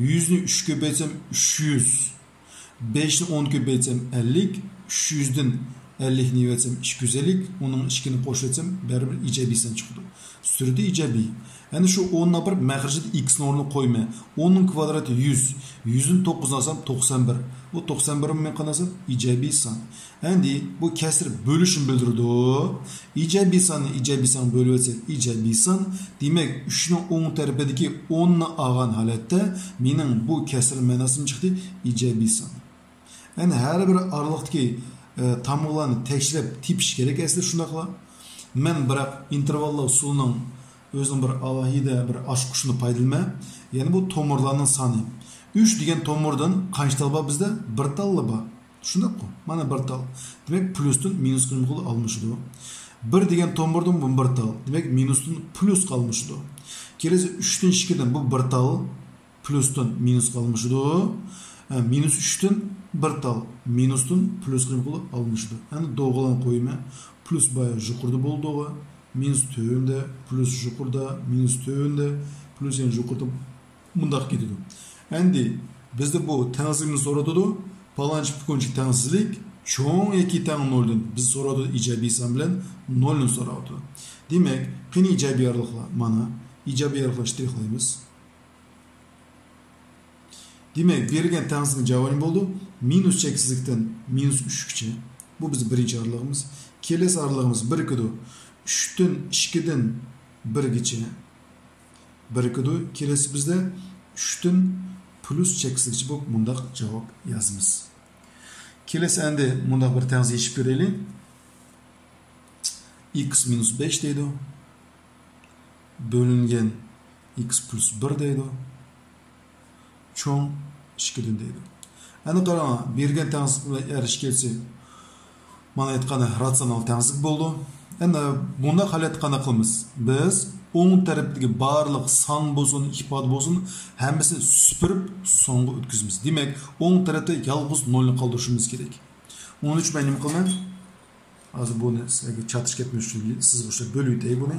يۈزنى ئۈچكە كۆپەيتسەم، ئۈچ يۈز. بەشنى ئون كۆپەيتسەم، ئەللىك. ئۈچ يۈزدىن ئەللىكنى ئېلىۋەتسەم، ئىككى يۈز ئەللىك. ئۇنىڭ ئىككىنى قوشۇۋەتسەم، بەرىبىر ئىجابىي سان چىقىدۇ. سۈرىتى ئىجابىي. يەنى شۇ ئوننى ئاپىرىپ مەخرىجىدە ئىكسنىڭ ئورنىغا قويىمەن. ئوننىڭ كۋادراتى يۈز. يۈزدىن توققۇزنى ئالسام، توقسان بىر. بۇ توقسان بىرنى مەن قانداق سان؟ ئىجابىي سان. ئەمدى بۇ كەسىر بۆلۈشنى بىلدۈرىدۇ. ئىجابىي ساننى ئىجابىي سانغا بۆلۈۋەتسەك، ئىجابىي سان. دېمەك، ئۈچنىڭ ئوڭ تەرىپىدىكى ئوننى ئالغان ھالەتتە مېنىڭ بۇ كەسىر مەناسىم چىقتى، ئىجابىي سان. يەنى ھەر بىر ئارىلىقتىكى، ئە، تامغىلارنى تەكشىلەپ تېپىش كېرەك ئەسلى شۇنداقلا. مەن بىراق ئىنتېرۋاللار ئۇسۇلىنىڭ ئۆزىنىڭ بىر ئالاھىدە بىر ئاچقۇچىنى پايدىلىنىمەن. يەنى بۇ تومۇرلارنىڭ سانى. ئۈچ دېگەن تومۇردىن قانچە تال بار بىزدە؟ بىر تاللا بار. شۇنداققۇ؟ مانا بىر تال. دېمەك، پلۇستىن مىنۇسقا نېمە قىلىدۇ؟ ئالمىشىدۇ. بىر دېگەن تومۇردىن بۇ بىر تال. دېمەك، مىنۇستىن پلۇسقا ئالمىشىدۇ. كېلىسى ئۈچتىن ئىككىدىن بۇ بىر تال. پلۇستىن مىنۇسقا ئالمىشىدۇ. ھە، مىنۇس ئۈچتىن بىر تال. مىنۇستىن پلۇسقا نېمە قىلىدۇ؟ ئالمىشىدۇ. ئەمدى دوغىلان قويىمەن. پلۇس بايا يۇقىرىدا بولدىغۇ. مىنۇس تۆۋەندە، پلۇس يۇقىرىدا، مىنۇس تۆۋەندە، پلۇس يەنە يۇقىرىدا. مۇنداق كېتىدۇ. ئەمدى بىزدە بۇ تەڭسىزلىكنى سورىتىدۇ. پالانچى پۈكۈنچى تەڭسىزلىك چوڭ ياكى تەڭ نولدىن. بىز سورىتىدۇ ئىجابىي سان بىلەن نولنى سوراۋاتىدۇ. دېمەك، قېنى ئىجابىي ئارىلىقلار؟ مانا، ئىجابىي ئارىلىقلار شترىخلايمىز. دېمەك، بېرىلگەن تەڭسىزلىكنىڭ جاۋابى نېمە بولىدۇ؟ مىنۇس چەكسىزلىكتىن مىنۇس ئۈچكىچە. بۇ بىزنىڭ بىرىنچى ئارىلىقىمىز. كېلەسى ئارىلىقىمىز بىرىكىدۇ. ئۈچتىن، ئىككىدىن بىرگىچە. بىرىكىدۇ. كېلىسى بىزدە ئۈچتىن پلۇس چەكسىزلىكچە بولۇپ مۇنداق جاۋاب يازىمىز. كېلىسى ئەمدى مۇنداق بىر تەڭسىز يېشىپ كۆرەيلى. ئىكس مىنۇس بەش دەيدۇ. بۆلۈنگەن ئىكس پلۇس بىر دەيدۇ. چوڭ ئىككىدىن دەيدۇ. ئەنە قاراڭ، بېرىلگەن تەڭسىزلىك بىلەن ئەرىشىش كەلسە، مانا ئېيتقاندا راتسىيونال تەڭسىزلىك بولىدۇ. ئەنە بۇنداق ھالەتتە قانداق قىلىمىز؟ بىز ئوڭ تەرەپتىكى بارلىق سان بولسۇن، ئىپادە بولسۇن، ھەممىسىنى سۈپۈرۈپ سانغا ئۆتكۈزىمىز. دېمەك، ئوڭ تەرەپتە يالغۇز نولنى قالدۇرۇشىمىز كېرەك. ئۇنىڭ ئۈچۈن مەن نېمە قىلىمەن؟ ھازىر بۇنى سىلەرگە چاتىش كەتمەس ئۈچۈن سىزغۇچىلار بۆلۈۋېتەي بۇنى.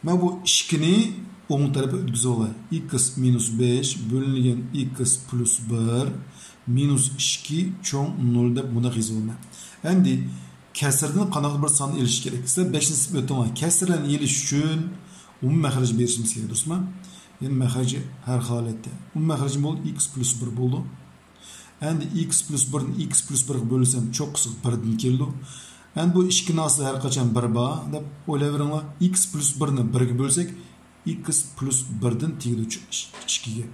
مەن بۇ ئىككىنى ئوڭ تەرەپكە ئۆتكۈزۈۋالاي. ئىكس مىنۇس بەش بۆلۈنگەن ئىكس پلۇس بىر مىنۇس ئىككى چوڭ نول دەپ مۇنداق يېزىۋالىمەن. ئەمدى كەسىردىن قانداقتۇر بىر سان ئېلىش كېرەك. سىلەر بەشنى سىزىپ ئۆتۈڭلار. كەسىرلەرنى ئېلىش ئۈچۈن ئومۇمىي مەخرەج بېرىشىمىز كېرەك، دۇرۇسمۇ؟ يەنى مەخرەجى ھەر خىل ھالەتتە. ئومۇمىي مەخرىجى بولدى ئىكس پلۇس بىر بولدى. ئەمدى ئىكس پلۇس بىردىن ئىكس پلۇس بىرگە بۆلسەم، چوققىسى بىردىن كېلىدۇ. ئەمدى بۇ ئىككىنىڭ ئاستىدا ھەر قاچان بىر بار دەپ ئويلاۋېرىڭلار. ئىكس پلۇس بىرنى بىرگە بۆلسەك، ئىكس پلۇس بىردىن تېگىدۇ چ-، ئىككىگە.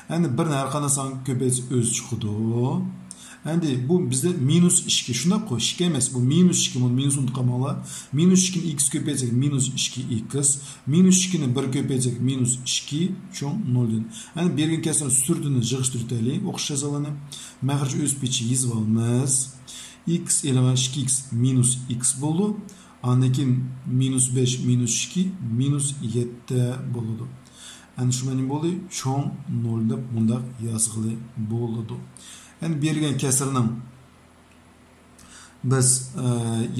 ئەمدى بىرنى ھەر قانداق سانغا كۆپەيتسە ئۆزى چىقىدۇ. ئەمدى بۇ بىزدە مىنۇس ئىككى، شۇنداققۇ؟ ئىككى ئەمەس، بۇ مىنۇس ئىككى، بۇنى مىنۇس ئۇنتۇپ قالماڭلار. مىنۇس ئىككىنى ئىكس كۆپەيتسەك، مىنۇس ئىككى ئىكس. مىنۇس ئىككىنى بىر كۆپەيتسەك، مىنۇس ئىككى چوڭ نولدىن. ئەمدى بېرىلگەن كەسىرنىڭ سۈرىتىنى يىغىشتۇرۇۋېتەيلى، ئوخشاش يازغاننى. مەخرىجى ئۆز پېتىچە يېزىۋالىمىز. ئىكس ئېلىنغان ئىككى ئىكس مىنۇس ئىكس بولىدۇ. ئاندىن كېيىن مىنۇس بەش، مىنۇس ئىككى، مىنۇس يەتتە بولىدۇ. ئەنە شۇ مەنىم بولدى، چوڭ نول دەپ مۇنداق يازغىلى بولىدۇ. ئەنە بېرىلگەن كەسىرنىڭ بىز، ئە،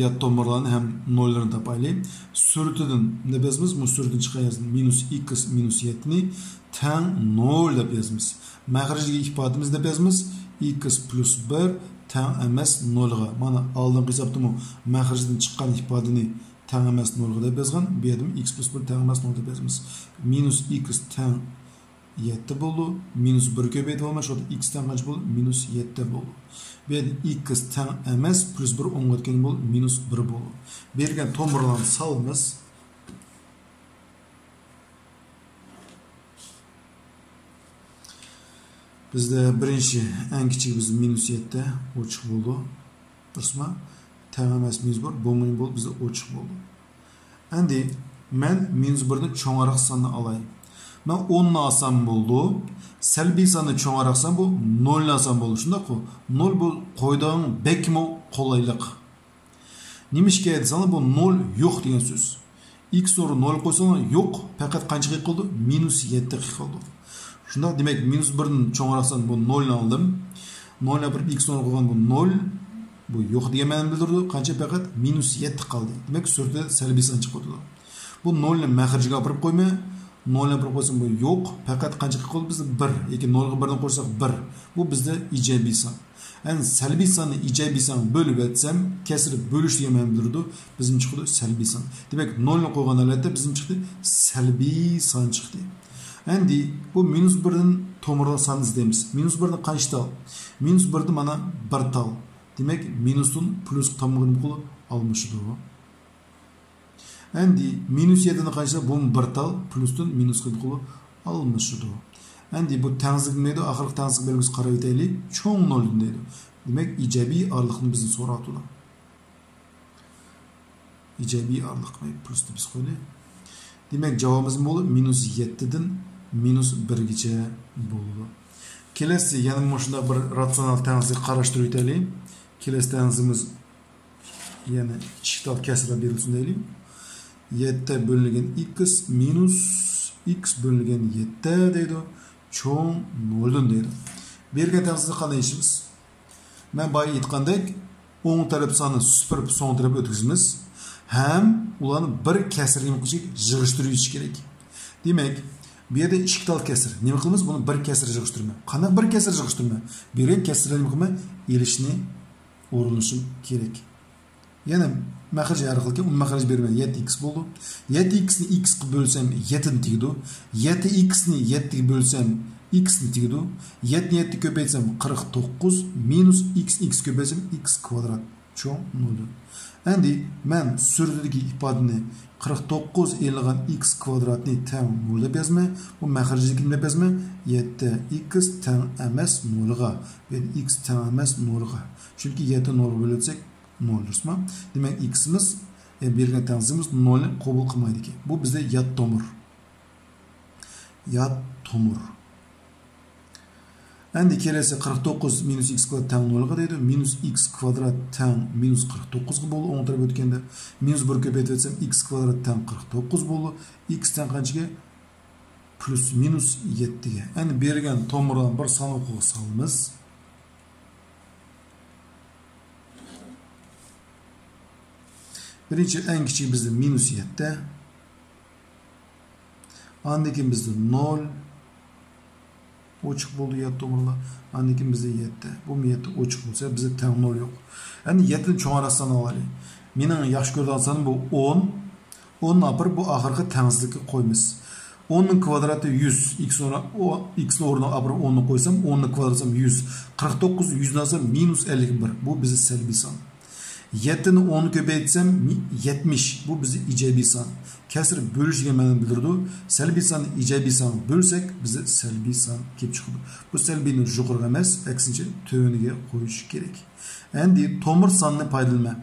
يات تومۇرلارنى ھەم نوللىرىنى تاپايلى. سۈرىتىدىن نېمە يازىمىز؟ بۇ سۈرىتىدىن چىققان يازىمىز. مىنۇس ئىكس مىنۇس يەتتىنى تەڭ نول دەپ يازىمىز. مەخرىجدىكى ئىپادىمىز دەپ يازىمىز. ئىكس پلۇس بىر تەڭ ئەمەس نولغا. مانا ئالدىنقى ھېسابتىمۇ مەخرىجدىن چىققان ئىپادىنى تەڭ ئەمەس نولغا دەپ يازغان. بۇ يەردىمۇ ئىكس پلۇس بىر تەڭ ئەمەس نول دەپ يازىمىز. مىنۇس ئىكس تەڭ يەتتە بولدى. مىنۇس بىر كۆپەيتىۋالىمەن، شۇ ئىكس تەڭ قانچە بولدى؟ مىنۇس يەتتە بولدى. بۇ يەردە ئىكس تەڭ ئەمەس، پلۇس بىر ئوڭغا ئۆتكەن بولدى، مىنۇس بىر بولدى. بېرىلگەن تومۇرلارنى سالىمىز. بىزدە بىرىنچى، ئەڭ كىچىكى بىزدە مىنۇس يەتتە، ئوچۇق بولدى. دۇرۇسمۇ؟ تەڭ ئەمەس مىنۇس بىر، بولمىغان بولدى، بىزدە ئوچۇق بولدى. ئەمدى مەن مىنۇس بىردىن چوڭراق ساننى ئالاي. مەن ئوننى ئالسام بولدى. سەلبىي ساننى چوڭراق سان بۇ نولنى ئالسام بولدى. شۇنداققۇ؟ نول بۇ قويدىغان بەكمۇ قولايلىق. نېمىشقا دېسەڭلار، بۇ نول يوق دېگەن سۆز. ئىكس ئورنىغا نول قويساڭلار، يوق، پەقەت قانچە قېلىپ قالدى؟ مىنۇس يەتتە قېلىپ قالدى. شۇنداق، دېمەك، مىنۇس بىردىن چوڭراق سان بۇ نولنى ئالدىم. نولنى ئاپىرىپ ئىكس ئورنىغا قويغان بۇ نول، بۇ يوق دېگەن مەنىنى بىلدۈرىدۇ. قانچە پەقەت؟ مىنۇس يەتتە قالدى. دېمەك، سۈرىتىدە سەلبىي سان چىقىۋاتىدۇ. بۇ نولنى مەخرىجىگە ئاپىرىپ قويماي، نولنى ئاپىرىپ قويسام، بۇ يوق. پەقەت قانچە قېلىپ قالدى؟ بىزدە بىر. ياكى نولغا بىردىن قوشساق، بىر. بۇ بىزدە ئىجابىي سان. ئەمدى سەلبىي ساننى ئىجابىي سانغا بۆلۈۋەتسەم، كەسىر بۆلۈش دېگەن مەنىنى بىلدۈرىدۇ، بىزدىن چىقىدۇ سەلبىي سان. دېمەك، نولنى قويغان ھالەتتە بىزدىن چىقتى سەلبىي سان چىقتى. ئەمدى بۇ مىنۇس بىردىن تومۇرلۇق ساننى ئىزدەيمىز. مىنۇس بىردىن قانچە تال؟ مىنۇس بىردىن مانا بىر تال. دېمەك، مىنۇستىن پلۇسقا تامغا نېمە قىلىدۇ؟ ئالمىشىدۇ. ئەمدى مىنۇس يەتتىنى قايسى؟ بۇمۇ بىر تال، پلۇستىن مىنۇسقا قويۇپ ئالمىشىدۇ. ئەمدى بۇ تەڭسىزلىك نېمە دەيدۇ؟ ئاخىرقى تەڭسىزلىك بەلگىسىگە قاراۋېتەيلى. چوڭ نولدىن دەيدۇ. دېمەك، ئىجابىي ئارىلىقنى بىزدىن سوراۋاتىدۇ. ئىجابىي ئارىلىق، پلۇسنى بېسىپ قويدى. دېمەك، جاۋابىمىز نېمە بولدى؟ مىنۇس يەتتىدىن مىنۇس بىرگىچە بولىدۇ. كېلەسى يەنە مۇشۇنداق بىر راتسىيونال تەڭسىزلىككە قاراشتۇرۇپ ئۆتەيلى. كېلەسى تەڭسىزلىكىمىز يەنە ئىككى تال كەسىرلەر بېرىلسۇن دەيلى. يەتتە بۆلۈنگەن ئىكس مىنۇس ئىكس بۆلۈنگەن يەتتە دەيدۇ. چوڭ نولدىن دەيدۇ. بېرىلگەن تەڭسىزلىكنى قانداق يېزىمىز؟ مەن بايا ئېيتقاندەك، ئوڭ تەرەپ ساننى سۈپۈرۈپ سول تەرەپكە ئۆتكۈزىمىز ھەم ئۇلارنى بىر كەسىر نېمە قىلىش كېرەك؟ يىغىشتۇرۇۋېتىش كېرەك. دېمەك، بۇ يەردە ئىككى تال كەسىر. نېمە قىلىمىز؟ بۇنى بىر كەسىر يىغىشتۇرىمەن. قانداق بىر كەسىر يىغىشتۇرىمەن؟ بېرىلگەن كەسىرلەرنى نېمە قىلىمەن؟ ئېلىشنى ئورۇنلىشىم كېرەك. يەنە مەخرەج ھەر خىلكەن، ئۇنى مەخرەج بېرىمەن. يەتتە ئىكس بولدى. يەتتە ئىكسنى ئىكسقا بۆلسەم، يەتتىنى تېگىدۇ. يەتتە ئىكسنى يەتتىگە بۆلسەم، ئىكسنى تېگىدۇ. يەتتىنى يەتتىگە كۆپەيتسەم، قىرىق توققۇز مىنۇس ئىكس، ئىكس كۆپەيتسەم، ئىكس كۋادرات. چوڭ نولدىن. ئەمدى مەن سۈرىتىدىكى ئىپادىنى قىرىق توققۇز ئېلىنغان ئىكس كۋادراتنى تەڭ نول دەپ يازىمەن. بۇ مەخرەجدىكىنى دەپ يازىمەن. يەتتە ئىكس تەڭ ئەمەس نولغا. يەنى ئىكس تەڭ ئەمەس نولغا. چۈنكى يەتتە نولغا بۆلسەك، نول، دۇرۇسمۇ؟ دېمەك، ئىكسىمىز، يەنى بېرىلگەن تەڭسىزلىكىمىز نولنى قوبۇل قىلمايدىكەن. بۇ بىزدە يات تومۇر. يات تومۇر. ئەمدى كېلەسى قىرىق توققۇز مىنۇس ئىكس كۋادرات تەڭ نولغا دەيدۇ. مىنۇس ئىكس كۋادرات تەڭ مىنۇس قىرىق توققۇزغا بولدى، ئوڭ تەرەپ ئۆتكەندە. مىنۇس بىر كۆپەيتىۋەتسەم، ئىكس كۋادرات تەڭ قىرىق توققۇز بولدى. ئىكس تەڭ قانچىگە؟ پلۇس مىنۇس يەتتىگە. ئەمدى بېرىلگەن تومۇرلارنى بىر سانوقىغا سالىمىز. بىرىنچى، ئەڭ كىچىكى بىزدە مىنۇس يەتتە. ئاندىن كېيىن بىزدە نول. ئوچۇق بولدى يات تومۇرلار. ئاندىن كېيىن بىزدە يەتتە. بۇمۇ يەتتە ئوچۇق بولسا، بىزدە تەڭ نول يوق. ئەمدى يەتتىدىن چوڭراق سان ئالايلى. مېنىڭ ياخشى كۆرىدىغان سانىم بۇ ئون. ئوننى ئاپىرىپ، بۇ ئاخىرقى تەڭسىزلىككە قويىمىز. ئوننىڭ كۋادراتى يۈز. ئىكس ئورنىغا، ئو-، ئىكسنىڭ ئورنىغا ئاپىرىپ ئوننى قويسام، ئوننىڭ كۋادراتى يۈز. قىرىق توققۇز يۈزنى ئالسام، مىنۇس ئەللىك بىر. بۇ بىزدە سەلبىي سان. يەتتىنى ئونغا كۆپەيتسەم، مى-، يەتمىش. بۇ بىزدە ئىجابىي سان. كەسىر بۆلۈش دېگەن مەنىنى بىلدۈرىدۇ. سەلبىي ساننى ئىجابىي سانغا بۆلسەك، بىزدە سەلبىي سان كېلىپ چىقىدۇ. بۇ سەلبىينى يۇقىرىغا ئەمەس، ئەكسىنچە تۆۋەنگە قويۇش كېرەك. ئەمدى تومۇر ساننى پايدىلىنىمەن.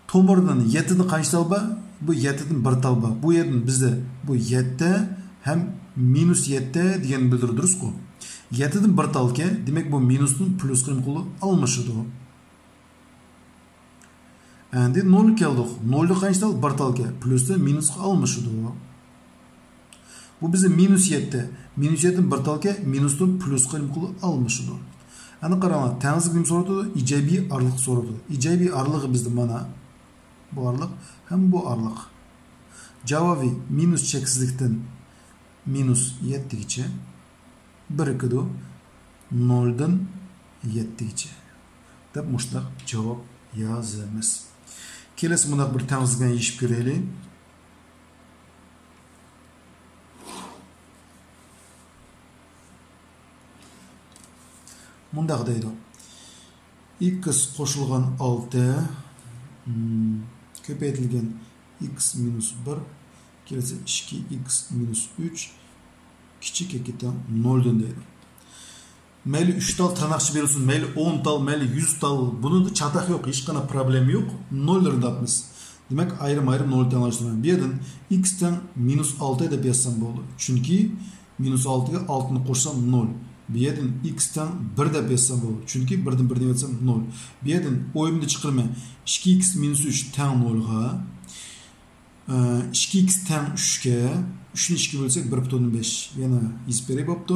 تومۇردىن يەتتىدىن قانچە تال بار؟ بۇ يەتتىدىن بىر تال بار. بۇ يەردىن بىزدە بۇ يەتتە ھەم مىنۇس يەتتە دېگەننى بىلدۈرىدۇ، دۇرۇسقۇ؟ يەتتىدىن بىر تالكەن، دېمەك، بۇ مىنۇستىن پلۇسقا نېمە قىلىدۇ؟ ئالمىشىدۇ. ئەمدى نولغا كەلدۇق. نولدا قانچە تال؟ بىر تالكەن. پلۇستىن مىنۇسقا ئالمىشىدۇ. بۇ بىزدە مىنۇس يەتتە. مىنۇس يەتتىدىن بىر تالكەن، مىنۇستىن پلۇسقا نېمە قىلىدۇ؟ ئالمىشىدۇ. ئەنە قاراڭلار، تەڭسىزلىك نېمە سورىدۇ؟ ئىجابىي ئارىلىق سورىدۇ. ئىجابىي ئارىلىقى بىزدە مانا بۇ ئارىلىق ھەم بۇ ئارىلىق. جاۋابى مىنۇس چەكسىزلىكتىن مىنۇس يەتتىگىچە. بىرىكىدۇ نولدىن يەتتىگىچە دەپ مۇشۇنداق جاۋاب يازىمىز. كېلەسى مۇنداق بىر تەڭسىزلىكنى يېشىپ كۆرەيلى. مۇنداق دەيدۇ. ئىكس قوشۇلغان ئالتە، م، كۆپەيتىلگەن ئىكس مىنۇس بىر، كېلىسە ئىككى ئىكس مىنۇس ئۈچ، كىچىك ياكى تەڭ نولدىن دەيدۇ. مەيلى ئۈچ تال تىرناقچە بېرىلسۇن، مەيلى ئون تال، مەيلى يۈز تال، بۇنىڭدا چاتاق يوق، ھېچقانداق پروبلېما يوق. نوللىرىنى تاپىمىز. دېمەك، ئايرىم-ئايرىم نول تەڭلەشتۈرىمەن. بۇ يەردىن ئىكس تەڭ مىنۇس ئالتە دەپ يازسام بولىدۇ. چۈنكى مىنۇس ئالتىگە ئالتىنى قوشسام نول. بۇ يەردىن ئىكس تەڭ بىر دەپ يازسام بولىدۇ. چۈنكى بىردىن بىرنى ئەۋەتسەم نول. بۇ يەردىن ئويۇمدا چىقىرىمەن. ئىككى ئىكس مىنۇس ئۈچ تەڭ نولغا. ئىككى ئىكس تەڭ ئۈچكە، ئۈچنى ئىككىگە بۆلسەك، بىر پۈتۈن ئوندىن بەش. يەنە يېزىپ بېرەي، بوپتۇ.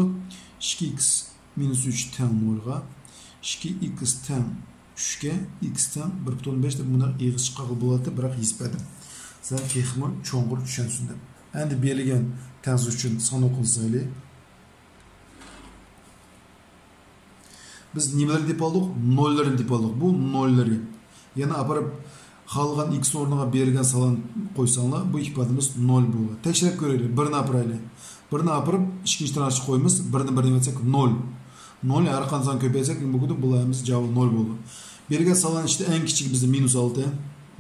ئىككى ئىكس مىنۇس ئۈچ تەڭ نولغا، ئىككى ئىكس تەڭ ئۈچكە، ئىكس تەڭ بىر پۈتۈن ئوندىن بەش دەپ مۇنداق ئېغىز چىقارغىلى بولاتتى، بىراق يېزىپ بەردىم. سىلەر تېخىمۇ چوڭقۇر چۈشەنسۇن دەپ. ئەمدى بېرىلگەن تەڭسىز ئۈچۈن سانوقىنى سىزايلى. بىز نېمىلەرنى تېپىۋالدۇق؟ نوللىرىنى تېپىۋالدۇق. بۇ نوللىرى. يەنە ئاپىرىپ، خالىغان ئىكس ئورنىغا بېرىلگەن سانلارنى قويساڭلار، بۇ ئىپادىمىز نول بولىدۇ. تەكشۈرۈپ كۆرەيلى. بىرنى ئاپىرايلى. بىرنى ئاپىرىپ، ئىككىنچى تىرناقچە قويىمىز. بىرنى بىرنى ئەۋەتسەك، نول. نولنى ھەر قانداق سان كۆپەيتسەك، نېمە بولىدۇ؟ بۇلار ھەممىسى جاۋابى نول بولىدۇ. بېرىلگەن سانلارنىڭ ئىچىدە ئەڭ كىچىكى بىزدە مىنۇس ئالتە.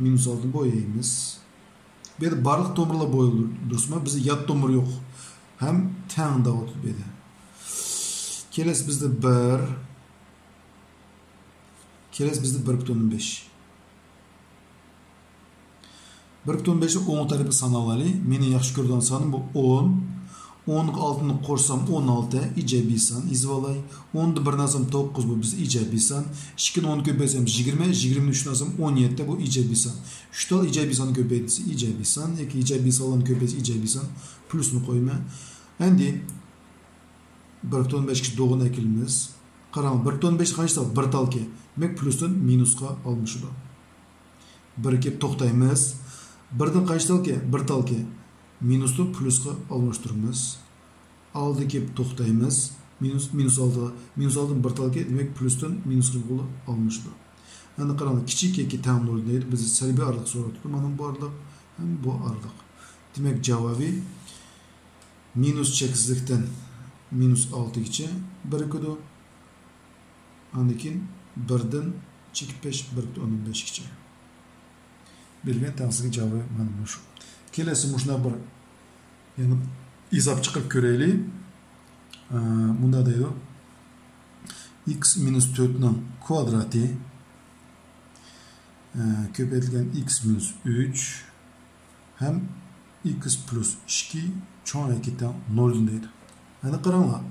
مىنۇس ئالتىنى بويايمىز. بۇ يەردە بارلىق تومۇرلار بويىلىدۇ، دۇرۇسمۇ؟ بىزدە يات تومۇر يوق. ھەم تەڭ دەۋاتىدۇ بۇ يەردە. كېلەسى بىزدە بىر. كېلەسى بىزدە بىر پۈتۈن ئوندىن بەش. بىر پۈتۈن ئوندىن بەشنى ئوڭ تەرىپى ساناۋالايلى. مېنىڭ ياخشى كۆرىدىغان سانىم بۇ ئون. ئونغا ئالتىنى قوشسام، ئون ئالتە ئىجابىي سان يېزىۋالاي. ئوندىن بىرنى ئالسام، توققۇز، بۇ بىز ئىجابىي سان. ئىككىنى ئون كۆپەيتسەم، يىگىرمە، يىگىرمىنى ئۈچتىن ئالسام، ئون يەتتە، بۇ ئىجابىي سان. ئۈچ تال ئىجابىي سان كۆپەيتسە ئىجابىي سان ياكى ئىجابىي سانلارنى كۆپەيتسە ئىجابىي سان. پليۇسنى قويىمەن. ئەمدى بىر پۈتۈن ئون بەشكە دوغىنى ئەكېلىمىز. قاراڭ، بىر پۈتۈن ئون بەش قانچە تال؟ بىر تالكەن. دېمەك، پليۇستىن مىنۇسقا ئالمىشىدۇ. بىر كېلىپ توختايمىز. بىردىن قانچە تالكەن؟ بىر تالكەن. مىنۇستىن پليۇسقا ئالماشتۇرىمىز. ئالتە كېلىپ توختايمىز. مىنۇس، مىنۇس ئالتە، مىنۇس ئالتىدىن بىر تالكەن، دېمەك، پليۇستىن مىنۇسقا ئالمىشىدۇ. ئەمدى قاراڭلار، كىچىك ياكى تەڭ نول دەيدۇ. بىز سەلبىي ئارىلىق سوراپتۇ. مانا بۇ ئارىلىق ھەم بۇ ئارىلىق. دېمەك، جاۋابى مىنۇس چەكسىزلىكتىن مىنۇس ئالتىگىچە بىرىكىدۇ. ئاندىن كېيىن بىردىن چېكىپ بەش، بىر پۈتۈن ئوندىن بەشكىچە. بېرىلگەن تەڭسىزلىك جاۋابى مانا مۇشۇ. كېلەسى مۇشۇنداق بىر يەنە ھېساب چىقىرىپ كۆرەيلى. ئە، مۇنداق دەيدۇ. ئىكس مىنۇس تۆتنىڭ كۋادراتى، ئە، كۆپەيتىلگەن ئىكس مىنۇس ئۈچ ھەم ئىكس پليۇس ئىككى چوڭ ياكى تەڭ نولدىن دەيدۇ. ئەنە قاراڭلار.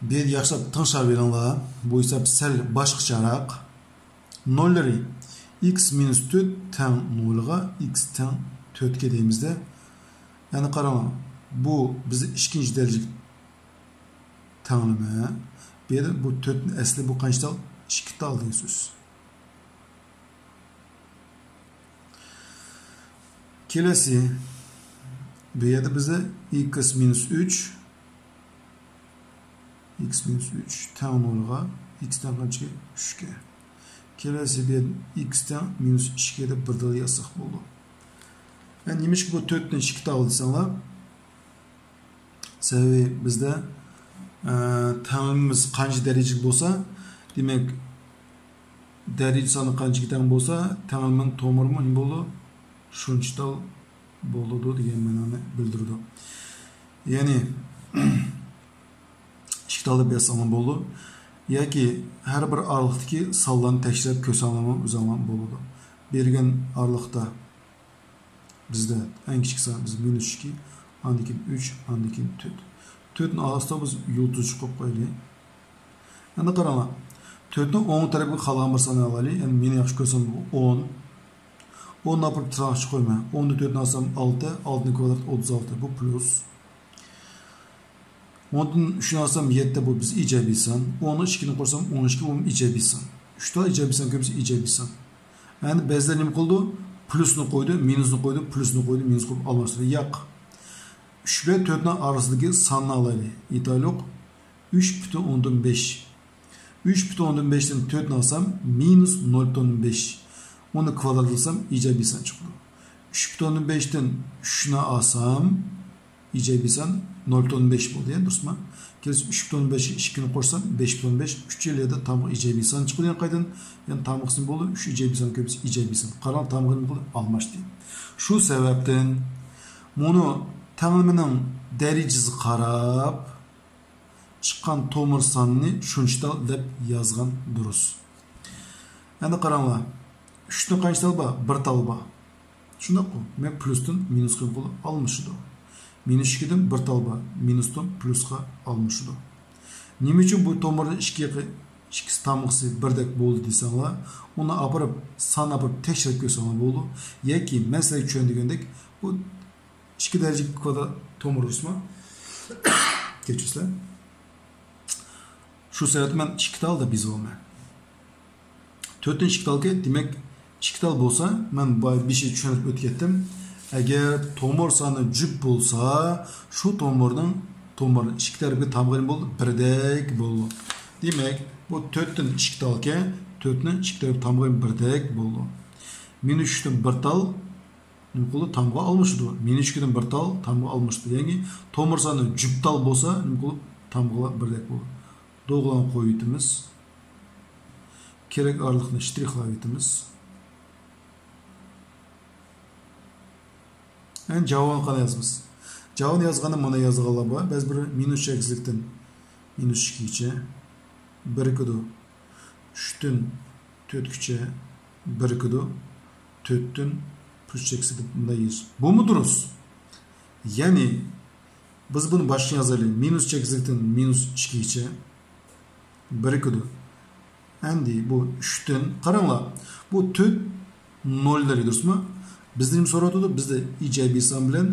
بۇ يەردە ياخشىلاپ تىڭشاۋېلىڭلار. بۇ ھېساب سەل باشقىچىراق. نوللىرى ئىكس مىنۇس تۆت تەڭ نولغا، ئىكس تەڭ تۆتكە دەيمىز-دە. ئەنە قاراڭلار. بۇ بىز ئىككىنچى دەرىجىلىك تەڭلىمە. بۇ يەردە بۇ تۆتنى ئەسلى بۇ قانچە تال؟ ئىككى تال دېگەن سۆز. كېلەسى، بۇ يەردە بىزدە ئىكس مىنۇس ئۈچ، ئىكس مىنۇس ئۈچ تەڭ نولغا، ئىكس تەڭ قانچىگە؟ ئۈچكە. كېلەسى بىر ئىكس تەڭ مىنۇس ئىككى دەپ بىر دەل يازساق بولىدۇ. ئە، نېمىشقا بۇ تۆتنى ئىككى تال دېسەڭلار؟ سەۋەبى بىزدە، ئە، تەڭلىمىمىز قانچە دەرىجىلىك بولسا، دېمەك، دەرىجە سانى قانچىگە تەڭ بولسا، تەڭلىمىنىڭ تومۇرىمۇ نېمە بولىدۇ؟ شۇنچە تال بولىدۇ دېگەن مەنانى بىلدۈرىدۇ. يەنى، ئىككى تال دەپ يازساڭلار بولىدۇ. ياكى ھەر بىر ئارىلىقتىكى سانلارنى تەكشۈرۈپ كۆرسەڭلارمۇ ئۆزۈڭلار بولىدۇ. بېرىلگەن ئارىلىقتا بىزدە ئەڭ كىچىك سان بىز مىنۇس ئىككى، ئاندىن كېيىن ئۈچ، ئاندىن كېيىن تۆت. تۆتنى ئاستا بىز يۇلتۇزچە قويۇپ قويايلى. ئەمدى قاراڭلار. تۆتنى ئوڭ تەرەپكە قالغان بىر سان ئالايلى. يەنى مېنى ياخشى كۆرسەڭ بۇ ئون. ئوننى ئاپىرىپ تىرناقچە قويىمەن. ئوندىن تۆتنى ئالسام ئالتە، ئالتىنىڭ كۋادراتى ئوتتۇز ئالتە، بۇ پليۇس. ئوندىن ئۈچنى ئالسام يەتتە، بۇ بىز ئىجابىي سان. ئونغا ئىككىنى قوشسام ئون ئىككى، بۇمۇ ئىجابىي سان. ئۈچ تال ئىجابىي سان كۆپىسى ئىجابىي سان. ئەمدى بەزىلەر نېمە قىلىدۇ؟ پليۇسنى قويىدۇ، مىنۇسنى قويىدۇ، پليۇسنى قويىدۇ، مىنۇس قويۇپ ئالماشتۇرىدۇ. ياق. ئۈچ بىلەن تۆتنىڭ ئارىسىدىكى ساننى ئالايلى. ئېيتايلۇق، ئۈچ پۈتۈن ئوندىن بەش. ئۈچ پۈتۈن ئوندىن بەشتىن تۆتنى ئالسام، مىنۇس نول پۈتۈن ئوندىن بەش. ئۇنى كۋادراتلىسام، ئىجابىي سان چىقىدۇ. ئۈچ پۈتۈن ئوندىن بەشتىن ئۈچنى ئالسام، ئىجابىي سان نول پۈتۈن ئوندىن بەش بولدى، يەنى دۇرۇسمۇ؟ كېلىسە ئۈچ پۈتۈن ئوندىن بەشكە ئىككىنى قوشسام، بەش پۈتۈن ئوندىن بەش، ئۈچ يەردە تامغا ئىجابىي سان چىقىدۇ، يەنە قايتىدىن، يەنى تامغىسى نېمە بولدى؟ ئۈچ ئىجابىي سان كۆپىسى ئىجابىي سان. قاراڭ، تامغا نېمە قىلدى؟ ئالماشتى. شۇ سەۋەبتىن مۇنۇ تەڭلىمىنىڭ دەرىجىسىگە قاراپ، چىققان تومۇر ساننى شۇنچە تال دەپ يازغان دۇرۇس. ئەمدى قاراڭلار، ئۈچتىن قانچە تال بار؟ بىر تال بار. شۇنداققۇ؟ دېمەك، پليۇستىن مىنۇسقا ئالمىشىدۇ. مىنۇس ئىككىدىن بىر تال بار، مىنۇستىن پليۇسقا ئالمىشىدۇ. نېمە ئۈچۈن بۇ تومۇرنى ئىككى يېقى، ئىككىسى تامغىسى بىردەك بولدى دېسەڭلار، ئۇنى ئاپىرىپ، سان ئاپىرىپ تەكشۈرۈپ كۆرسەڭلار بولىدۇ. ياكى مەن سىلەرگە چۈشەندۈرگەندەك، بۇ ئىككى دەرىجىلىك كۋادرات تومۇر دۇرۇسمۇ؟ كەچۈرسىلەر. شۇ سەۋەبتىن مەن ئىككى تال دەپ يېزىۋالىمەن. تۆتتىن ئىككى تالكەن، دېمەك، ئىككى تال بولسا، مەن بايا بېشىدا چۈشەندۈرۈپ ئۆتۈپ كەتتىم. ئەگەر تومۇر سانى جۈپ بولسا، شۇ تومۇرنىڭ تومۇر ئىككى تەرەپكە تامغىنى بولىدۇ، بىردەك بولىدۇ. دېمەك، بۇ تۆتتىن ئىككى تالكەن، تۆتنىڭ ئىككى تەرەپ تامغىنى بىردەك بولىدۇ. مىنۇس ئۈچتىن بىر تال نېمە قىلىدۇ؟ تامغا ئالمىشىدۇ. مىنۇس ئىككىدىن بىر تال تامغا ئالمىشىدۇ. يەنى تومۇر سانى جۈپ تال بولسا، نېمە قىلىدۇ؟ تامغىلار بىردەك بولىدۇ. دوغىلارنى قويۇۋېتىمىز. كېرەك ئارىلىقنى شترىخلاۋېتىمىز. ئەمدى جاۋابىنى قانداق يازىمىز؟ جاۋابىنى يازغاندا مانا يازغانلار بار. بەزى بىر مىنۇس چەكسىزلىكتىن مىنۇس ئىككىگىچە بىرىكىدۇ. ئۈچتىن تۆتكىچە بىرىكىدۇ. تۆتتىن پليۇس چەكسىزلىك دەپ مۇنداق يېزىش. بۇمۇ دۇرۇس. يەنى بىز بۇنى باشقىچە يازايلى. مىنۇس چەكلىكتىن مىنۇس ئىككىگىچە بىرىكىدۇ. ئەمدى بۇ ئۈچتىن، قاراڭلار، بۇ تۆت نوللىرى، دۇرۇسمۇ؟ بىزدىن نېمە سوراۋاتىدۇ؟ بىزدە ئىجابىي سان بىلەن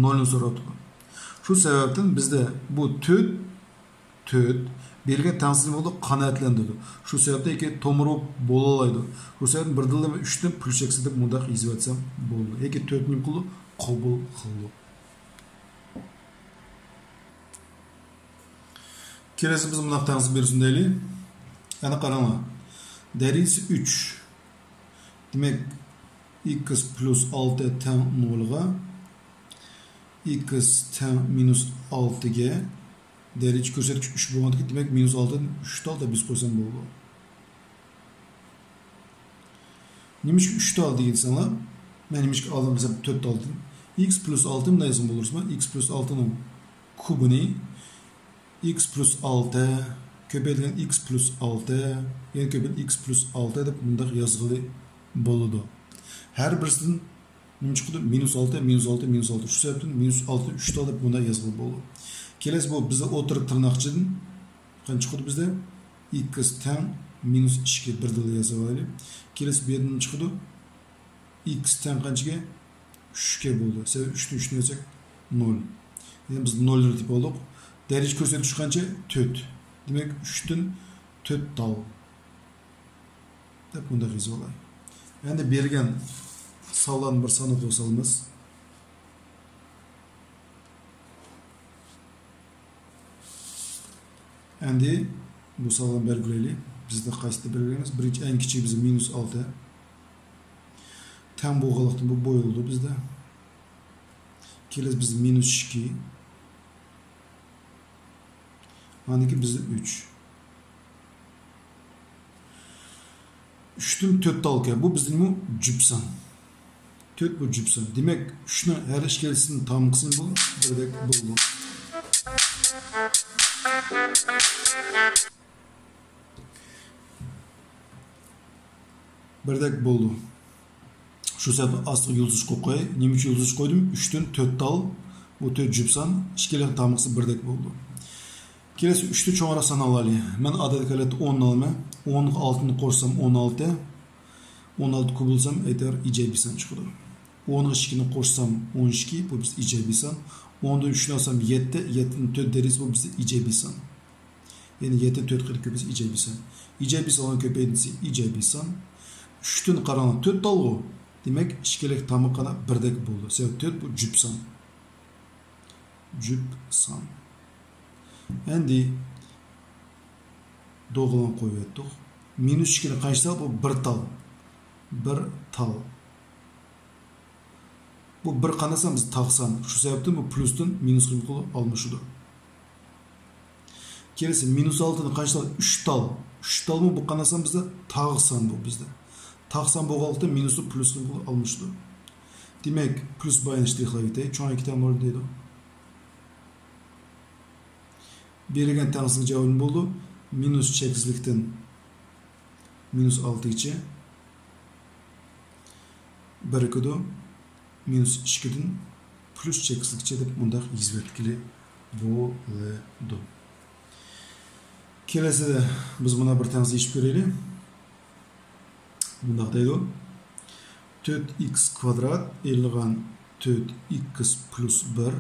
نولنى سوراۋاتىدۇ. شۇ سەۋەبتىن بىزدە بۇ تۆت، تۆت بېرىلگەن تەڭسىز بولدى، قانائەتلەندۈرىدۇ. شۇ سەۋەبتىن ئىككى تومۇر بولۇپ بولالايدۇ. شۇ سەۋەبتىن بىردىنلا ئۈچتىن پلۇس چەكسىز دەپ مۇنداق يېزىۋەتسەم بولىدۇ. ياكى تۆتنى نېمە قىلىدۇ؟ قوبۇل قىلىدۇ. كېلەسى بىز مۇنداق تەڭسىز بېرىلسۇن دەيلى. ئەنە قاراڭلار. دەرىجىسى ئۈچ. دېمەك، ئىكس پلۇس ئالتە تەڭ نولغا، ئىكس تەڭ مىنۇس ئالتىگە، دەرىجە كۆرسەتكۈچ ئۈچ بولغاندىكىن، دېمەك، مىنۇس ئالتىدىن ئۈچ تال دەپ يېزىپ قويسام بولىدۇ. نېمىشقا ئۈچ تال دېگەن دېسەڭلار، مەن نېمىشقا ئالدىن قىلسام تۆت تال دېدىم. ئىكس پلۇس ئالتىنى مۇنداق يازغان بولۇرسىزما؟ ئىكس پلۇس ئالتىنىڭ كۇبىنى ئىكس پلۇس ئالتە، كۆپەيتىلگەن ئىكس پلۇس ئالتە، يەنە كۆپەيتىلگەن ئىكس پلۇس ئالتە دەپ مۇنداق يازغىلى بولىدۇ. ھەر بىرسىدىن نېمە چىقىدۇ؟ مىنۇس ئالتە، مىنۇس ئالتە، مىنۇس ئالتە. شۇ سەۋەبتىن مىنۇس ئالتە ئۈچ تال دەپ مۇنداق يازغىلى بولىدۇ. كېلەسى بۇ بىزدە ئوتتۇرا تىرناقچىدىن قانچە چىقىدۇ بىزدە؟ ئىكس تەڭ مىنۇس ئىككى، بىردىنلا يازىۋالايلى. كېلەسى بۇ يەردىن چىقىدۇ. ئىكس تەڭ قانچىگە؟ ئۈچكە بولىدۇ. سەۋەبى ئۈچتىن ئۈچنى ئۆتسەك نول. يەنى بىز نولنى تېپىپ بولدۇق. دەرىجە كۆرسەتكۈچ قانچە؟ تۆت. دېمەك، ئۈچتىن تۆت تال دەپ مۇنداق يېزىۋالاي. ئەمدى بېرىلگەن سانلارنى بىر سانلىق قىلىپ سالىمىز. ئەمدى بۇ سانلارنى بەلگىلەيلى. بىزدە قايسىنى بەلگىلەيمىز؟ بىرىنچى، ئەڭ كىچىكى بىزدە مىنۇس ئالتە. تەڭ بولغانلىقتىن بۇ بويىلىدۇ بىزدە. كېلەسى بىزدە مىنۇس ئىككى. ئاندىن كېيىن بىزدە ئۈچ. ئۈچتىن تۆت تالكەن. بۇ بىزنىڭمۇ جۈپ سان. تۆت بۇ جۈپ سان. دېمەك، ئۈچنىڭ ھەر ئىككىلىسىنىڭ تامىقىسى بۇ بىردەك بولىدۇ. بىردەك بولىدۇ. شۇ سەۋەبتىن ئاستىغا يۇلتۇز قويۇپ قوياي. نېمە ئۈچۈن يۇلتۇز قويدۇم؟ ئۈچتىن تۆت تال، بۇ تۆت جۈپ سان، ئىككىلىنىڭ تامىقىسى بىردەك بولىدۇ. كېلەسى ئۈچتە چوڭراق سان ئالايلى. مەن ئادەتتىكى ھالەتتە ئوننى ئالىمەن. ئونغا ئالتىنى قوشسام ئون ئالتە. ئون ئالتە كوبۇلسام ئەيتەر ئىجابىي سان چىقىدۇ. ئونغا ئىككىنى قوشسام ئون ئىككى، بۇ بىز ئىجابىي سان. ئوندىن ئۈچنى ئالسام يەتتە، يەتتىدىن تۆت دەرىجىسى بۇ بىزدە ئىجابىي سان. يەنى يەتتە تۆت قېتى كۆپەيسە ئىجابىي سان. ئىجابىي ساننىڭ كۆپەيتمىسى ئىجابىي سان. ئۈچتىن قاراڭلار، تۆت تالغۇ. دېمەك، ئىككىلىك تامىقى بىردەك بولىدۇ. سەۋەبى تۆت بۇ جۈپ سان. جۈپ سان. ئەمدى دوغىلىنى قويۇۋەتتۇق. مىنۇس ئىككىنى قايسى تال؟ بۇ بىر تال. بىر تال. بۇ بىر قانداق سان؟ بىز تاغ سان. شۇ سەۋەبتىن بۇ پلۇستىن مىنۇسقا ئالمىشىدۇ. كېلىسى مىنۇس ئالتىنى قايسى تال؟ ئۈچ تال. ئۈچ تالمۇ بۇ قانداق سان بىزدە؟ تاغ سان بۇ بىزدە. تاغ سان بولغانلىقتىن مىنۇستىن پلۇسقا ئالمىشىدۇ. دېمەك، پلۇس بايانى شترىخلاپ ئۆتەي. چوڭ ئىككى تەڭ نول دەيدۇ. بېرىلگەن تەڭسىزلىك جاۋابى بولىدۇ. مىنۇس چەكسىزلىكتىن مىنۇس ئالتىگىچە بىرىكىدۇ. مىنۇس ئىككىدىن پلۇس چەكسىزلىككىچە دەپ مۇنداق يېزىۋەتكىلى بولىدۇ. كېلەسىدە بىز مانا بىر تەڭسىز يېشىپ كۆرەيلى. مۇنداق دەيدۇ. تۆت ئىكس كۋادرات ئېلىنغان تۆت ئىكس پلۇس بىر،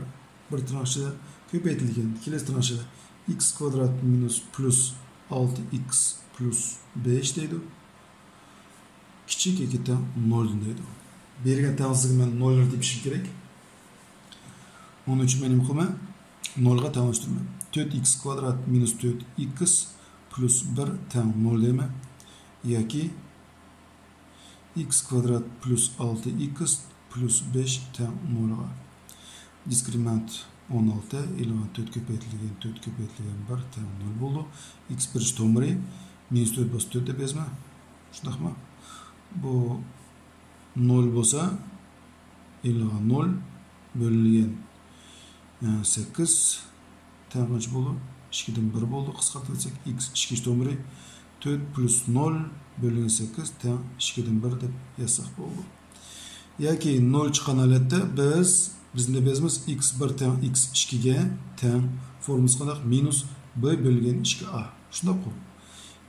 بىر تىرناق ئىچىدە كۆپەيتىلگەن. كېلەسى تىرناق ئىچىدە ئىكس كۋادرات مىنۇس پلۇس ئالتە ئىكس پلۇس بەش دەيدۇ. كىچىك ياكى تەڭ نولدىن دەيدۇ. بېرىلگەن تەڭسىزلىكنى مەن نوللار تېپىشىم كېرەك. ئۇنىڭ ئۈچۈن مەن نېمە قىلىمەن؟ نولغا تەڭلەشتۈرىمەن. تۆت ئىكس كۋادرات مىنۇس تۆت ئىكس پلۇس بىر تەڭ نول دەيمەن. ياكى ئىكس كۋادرات پلۇس ئالتە ئىكس پلۇس بەش تەڭ نولغا. دىسكرىمىنانت ئون ئالتە، ئېلىنغان تۆت كۆپەيتىلگەن تۆت كۆپەيتىلگەن بىر تەڭ نول بولىدۇ. ئىكس بىرىنچى تومۇرى مىنۇس تۆت بولسا تۆت دەپ يازىمەن. شۇنداقمۇ؟ بۇ نول بولسا، ئېلىنغان نول بۆلۈنگەن، ئە، سەككىز تەڭ قانچە بولدى؟ ئىككىدىن بىر بولدى. قىسقارتىۋەتسەك، ئىكس ئىككىنچى تومۇرى تۆت پلۇس نول بۆلۈنگەن سەككىز تەڭ ئىككىدىن بىر دەپ يازساق بولىدۇ. ياكى نول چىققان ھالەتتە بىز بىز نېمە يازىمىز؟ ئىكس بىر تەڭ ئىكس ئىككىگە تەڭ، فورمۇلىسى قانداق؟ مىنۇس ب بۆلگەن ئىككى ئا. شۇنداققۇ؟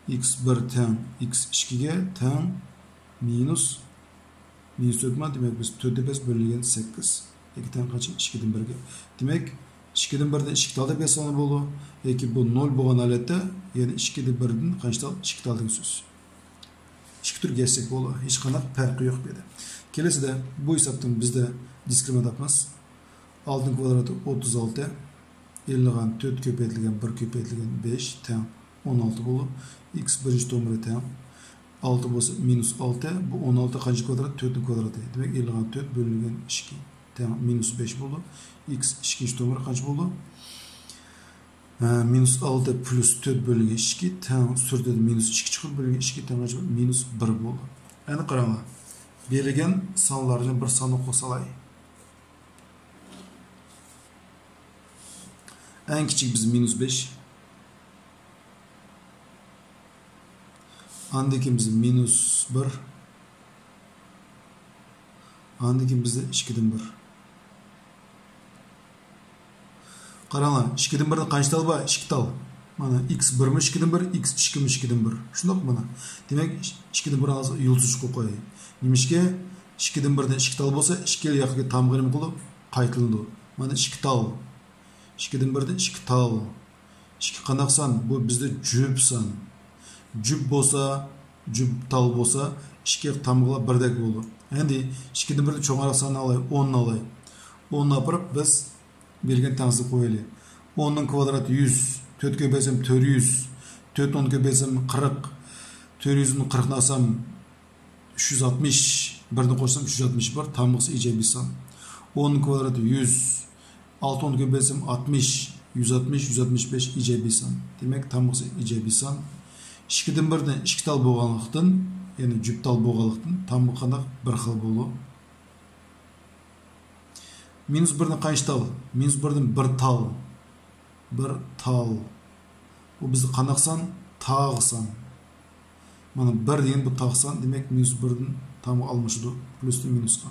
ئىكس بىر تەڭ ئىكس ئىككىگە تەڭ مىنۇس، مىنۇس تۆت ما، دېمەك، بىز تۆت دەپ يازىمىز، بۆلۈنگەن سەككىز. ياكى تەڭ قانچە؟ ئىككىدىن بىرگە. دېمەك، ئىككىدىن بىردىن ئىككى تال دەپ يازساڭلار بولىدۇ. ياكى بۇ نول بولغان ھالەتتە، يەنى ئىككىدىن بىردىن قانچە تال؟ ئىككى تال دېگەن سۆز. ئىككى تۈرگە يازساق بولىدۇ. ھېچقانداق پەرقى يوق بۇ يەردە. كېلەسىدە بۇ ھېسابتىن بىزدە دىسكرىمىنانت تاپىمىز. ئالتىنىڭ كۋادراتى ئوتتۇز ئالتە. ئېلىنغان تۆت كۆپەيتىلگەن بىر كۆپەيتىلگەن بەش تەڭ ئون ئالتە بولىدۇ. ئىكس بىرىنچى تومۇرى تەڭ ئالتە بولسا، مىنۇس ئالتە، بۇ ئون ئالتە قانچە كۋادرات؟ تۆتنىڭ كۋادراتى. دېمەك، ئېلىنغان تۆت بۆلۈنگەن ئىككى تەڭ مىنۇس بەش بولىدۇ. ئىكس ئىككىنچى تومۇرى قانچە بولىدۇ؟ ھە، مىنۇس ئالتە پلۇس تۆت بۆلۈنگەن ئىككى تەڭ سۈرتىدە مىنۇس ئىككى چىقىپ، بۆلۈنگەن ئىككى تەڭ قانچە؟ مىنۇس بىر بولدى. ئەنە قاراڭلار. بېرىلگەن سانلارنى بىر سانلىق قىلىپ سالاي. ئەڭ كىچىك بىز مىنۇس بەش. ئاندىن كېيىن بىز مىنۇس بىر. ئاندىن كېيىن بىزدە ئىككىدىن بىر. قاراڭلار، ئىككىدىن بىردىن قانچە تال بار؟ ئىككى تال. مانا، ئىكس بىرمۇ ئىككىدىن بىر، ئىكس ئىككىمۇ ئىككىدىن بىر. شۇنداقمۇ مانا؟ دېمەك، ئىككىدىن بىر ھازىر يۇلتۇز چىقىپ قوياي. نېمىشقا؟ ئىككىدىن بىردىن ئىككى تال بولسا، ئىككى ياققا تامغا نېمە قىلىدۇ؟ قايتىلىنىدۇ. مانا، ئىككى تال. ئىككىدىن بىردىن ئىككى تال. ئىككى قانداق سان؟ بۇ بىزدە جۈپ سان. جۈپ بولسا، جۈپ تال بولسا، ئىككى تامغىلار بىردەك بولىدۇ. ئەمدى ئىككىدىن بىردىن چوڭراق ساننى ئالاي، ئوننى ئالاي. ئوننى ئاپىرىپ، بىز بېرىلگەن تەڭسىزلىككە قويايلى. ئوننىڭ كۋادراتى يۈز، تۆتكە بەرسەم تۆت يۈز، تۆتنى ئونغا بەرسەم قىرىق، تۆت يۈزدىن قىرىقنى ئالسام، ئۈچ يۈز ئاتمىش، بىرنى قوشسام، ئۈچ يۈز ئاتمىش بىر، تامغىسى ئىجابىي سان. ئوننىڭ كۋادراتى يۈز، ئالتە ئونغا بەرسەم ئاتمىش، يۈز ئاتمىش، يۈز ئاتمىش بەش ئىجابىي سان. دېمەك، تامغىسى ئىجابىي سان. ئىككىدىن بىردىن ئىككى تال بولغانلىقتىن، يەنى جۈپ تال بولغانلىقتىن، تامغا قانداق؟ بىر خىل بولىدۇ. مىنۇس بىردىن قانچە تال؟ مىنۇس بىردىن بىر تال. بىر تال. بۇ بىزدە قانداق سان؟ تاغ سان. مانا بىر دېگەن بۇ تاغ سان، دېمەك، مىنۇس بىردىن تامغا ئالمىشىدۇ، پلۇستىن مىنۇسقا.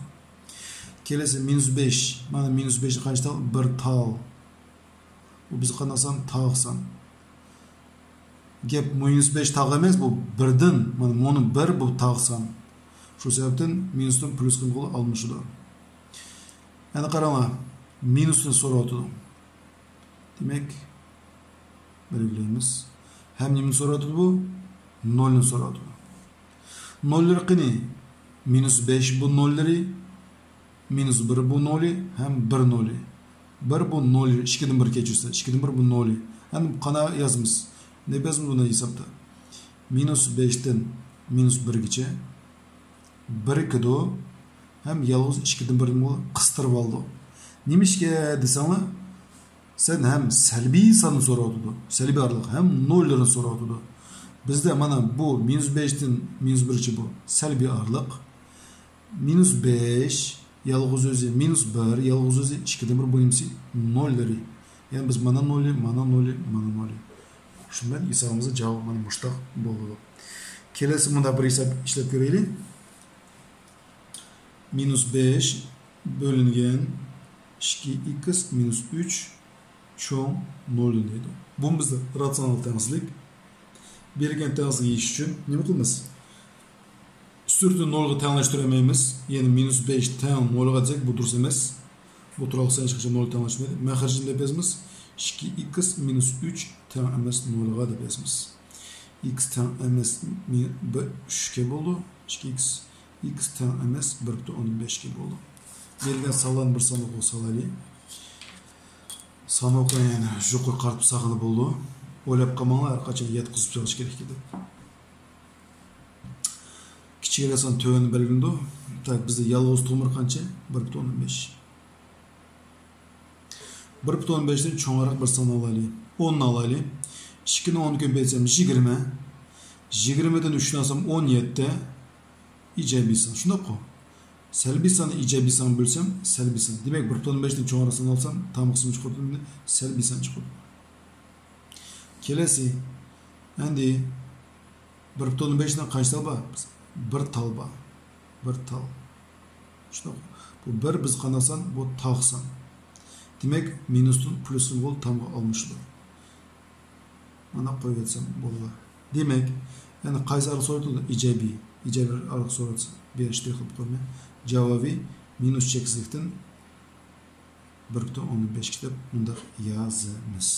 كېلەسى مىنۇس بەش. مانا مىنۇس بەش قانچە تال؟ بىر تال. بۇ بىزدە قانداق سان؟ تاغ سان. گەپ مىنۇس بەش تاغ ئەمەس، بۇ بىردىن، مانا مۇنۇ بىر، بۇ تاغ سان. شۇ سەۋەبتىن مىنۇستىن پلۇسقا ئالمىشىدۇ. ئەنە قاراڭلار، مىنۇسنى سوراۋاتىدۇ. دېمەك، بەلگىلەيمىز. ھەم نېمىنى سوراۋاتىدۇ بۇ؟ نولنى سوراۋاتىدۇ. نوللىرى قېنى؟ مىنۇس بەش بۇ نوللىرى، مىنۇس بىر بۇ نولى ھەم بىر نولى. بىر بۇ نولى، ئىككىدىن بىر كەچۈرسە، ئىككىدىن بىر بۇ نولى. ئەمدى قانداق يازىمىز؟ نېمە يازىمىز بۇنداق ھېسابتا؟ مىنۇس بەشتىن مىنۇس بىرگىچە بىرىكىدۇ ھەم يالغۇز ئىككىدىن بىرنى قىستۇرۇپ ئالىدۇ. نېمىشقا دېسەڭلار، سەن ھەم سەلبىي ساننى سوراۋاتىدۇ، سەلبىي ئارىلىق ھەم نوللىرىنى سوراۋاتىدۇ. بىزدە مانا بۇ مىنۇس بەشتىن مىنۇس بىرگىچە بۇ سەلبىي ئارىلىق. مىنۇس بەش، يالغۇز ئۆزى، مىنۇس بىر، يالغۇز ئۆزى، ئىككىدىن بىر بۇ نېمىسى؟ نوللىرى. يەنى بىز مانا نولى، مانا نولى، مانا نولى. شۇ بىلەن ھېسابىمىزدا جاۋاب مانا مۇشتاق بولىدۇ. كېلەسى مۇنداق بىر ھېساب ئىشلەپ كۆرەيلى. مىنۇس بەش بۆلۈنگەن ئىككى ئىكس مىنۇس ئۈچ چوڭ نولدىن دەيدۇ. بۇ بىزدە راتسىيونال تەڭسىزلىك. بېرىلگەن تەڭسىزلىك يېزىش ئۈچۈن نېمە قىلىمىز؟ سۈرىتىنى نولغا تەڭلەشتۈرەلمەيمىز. يەنى مىنۇس بەش تەڭ نولغا دېسەك، بۇ دۇرۇس ئەمەس. بۇ تۇراقلىق سان ھېچقاچان نولغا تەڭلەشمەيدۇ. مەخرىجىنى دەپ يازىمىز. ئىككى ئىكس مىنۇس ئۈچ تەڭ ئەمەس نولغا دەپ يازىمىز. ئىكس تەڭ ئەمەس مى-، بىر، ئۈچكە بولىدۇ. ئىككى ئىكس، ئىكس تەڭ ئەمەس بىر پۈتۈن ئوندىن بەشكە بولىدۇ. بېرىلگەن سانلارنى بىر ساندۇققا سالايلى. ساندۇقنى يەنە يۇقىرى قارىتىپ سالغىلى بولىدۇ. ئويلاپ قالماڭلار، ھەر قاچان ياتقۇزۇپ سېلىش كېرەك دەپ. كىچىك ئەلە سان تۆۋەندە بەلگىلىنىدۇ. تاك، بىزدە يالغۇز تومۇر قانچە؟ بىر پۈتۈن ئوندىن بەش. بىر پۈتۈن ئوندىن بەشتىن چوڭراق بىر سان ئالايلى. ئوننى ئالايلى. ئىككىنى ئونغا كۆپەيتسەم، يىگىرمە. يىگىرمىدىن ئۈچنى ئالسام، ئون يەتتە. ئىجابىي سان. شۇنداققۇ؟ سەلبىي ساننى ئىجابىي سانغا بۆلسەم، سەلبىي سان. دېمەك، بىر پۈتۈن ئوندىن بەشتىن چوڭراق سان ئالسام، تامغىسىمۇ چىقىدۇ، سەلبىي سان چىقىدۇ. كېلەسى. ئەمدى بىر پۈتۈن ئوندىن بەشتىن قانچە تال بار؟ بىر تال بار. بىر تال. شۇنداق. بۇ بىر بىز قانداق سان؟ بۇ تاغ سان. دېمەك، مىنۇستىن پلۇسنى بول تامغا ئالمىشىدۇ. مانا قويۇۋەتسەم بولىدۇ. دېمەك، يەنى قايسى ئارىلىق سورىتىلدى؟ ئىجابىي. ئىجابىي ئارىلىق سورىتىلسا، بېرىشتە قىلىپ قويماي. جاۋابى مىنۇس چەكسىزلىكتىن بىر پۈتۈن ئوندىن بەشكە دەپ مۇنداق يازىمىز.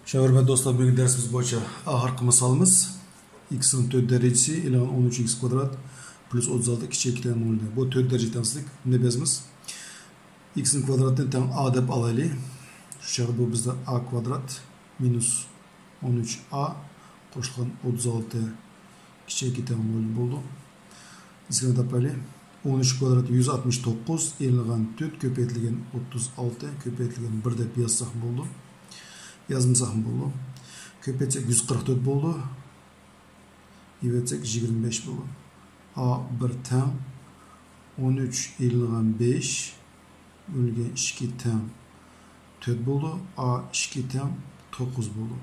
شۇ، ھۆرمەتلىك دوستلار، بۈگۈنكى دەرسىمىز بويىچە ئاخىرقى مىسالىمىز. ئىكسنىڭ تۆت دەرىجىسى ئېلىنغان ئون ئۈچ ئىكس كۋادرات پلۇس ئوتتۇز ئالتە كىچىك ئىككى تەڭ نۆل. بۇ تۆت دەرىجە تەڭسىزلىك. بۇنى بىز ئىكسنىڭ كۋادراتىنى تەڭ ئا دەپ ئالايلى. شۇ چاغدا بۇ بىزدە ئا كۋادرات مىنۇس ئون ئۈچ ئا قوشۇلغان ئوتتۇز ئالتە كىچىك ئىككى تەڭ نۆل بولىدۇ. ئىسكىنى تاپايلى. ئون ئۈچ كۋادرات يۈز ئاتمىش توققۇز، ئېلىنغان تۆت كۆپەيتىلگەن ئوتتۇز ئالتە كۆپەيتىلگەن بىر دەپ يازساق بولىدۇ. يازمىساقمۇ بولىدۇ. كۆپەيتسەك يۈز قىرىق تۆت بولىدۇ. ئېلىۋەتسەك يىگىرمە بەش بولىدۇ. ئا بىر تەڭ ئون ئۈچ ئېلىنغان بەش، ئۆلگەن ئىككى تەڭ تۆت بولىدۇ. ئا ئىككى تەڭ توققۇز بولىدۇ.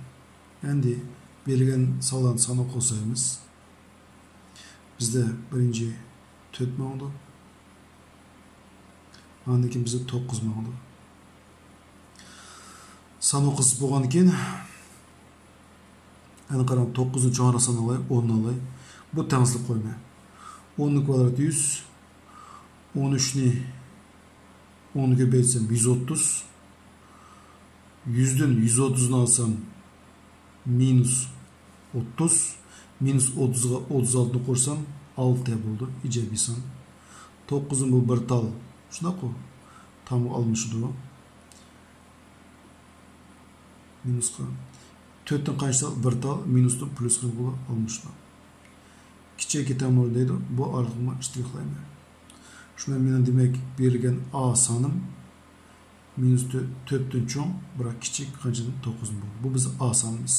ئەمدى بېرىلگەن سانلارنى ساناپ قوسايمىز. بىزدە بىرىنچى تۆت ماڭىدۇ. ئاندىن كېيىن بىزدە توققۇز ماڭىدۇ. ساناپ قوسۇپ بولغاندىن كېيىن، ئەنە قاراڭ، توققۇزنى چوڭراق سان ئالاي، ئوننى ئالاي. بۇ تەڭسىزلىك قويماي. ئوننىڭ كۋادراتى يۈز، ئون ئۈچنى ئونغا كۆپەيتسەم يۈز ئوتتۇز. يۈزدىن يۈز ئوتتۇزنى ئالسام مىنۇس ئوتتۇز. مىنۇس ئوتتۇزغا ئوتتۇز ئالتىنى قوشسام ئالتە بولىدۇ، ئىجابىي سان. توققۇزدىن بۇ بىر تال، شۇنداققۇ؟ تامغا ئالمىشىدۇ. مىنۇسقا. تۆتتىن قانچە تال؟ بىر تال، مىنۇستىن پلۇسقا ئالمىشىدۇ. كىچىك ئىككى تەڭ نۆل دەيدۇ، بۇ ئارىلىقنى شترىخلايمەن. شۇنداق، مېنىڭ دېمەك بېرىلگەن ئا سانىم مىنۇس تۆ-، تۆتتىن چوڭ، بىراق كىچىك قانچىدىن؟ توققۇزدىن بولدى. بۇ بىز ئا سانىمىز.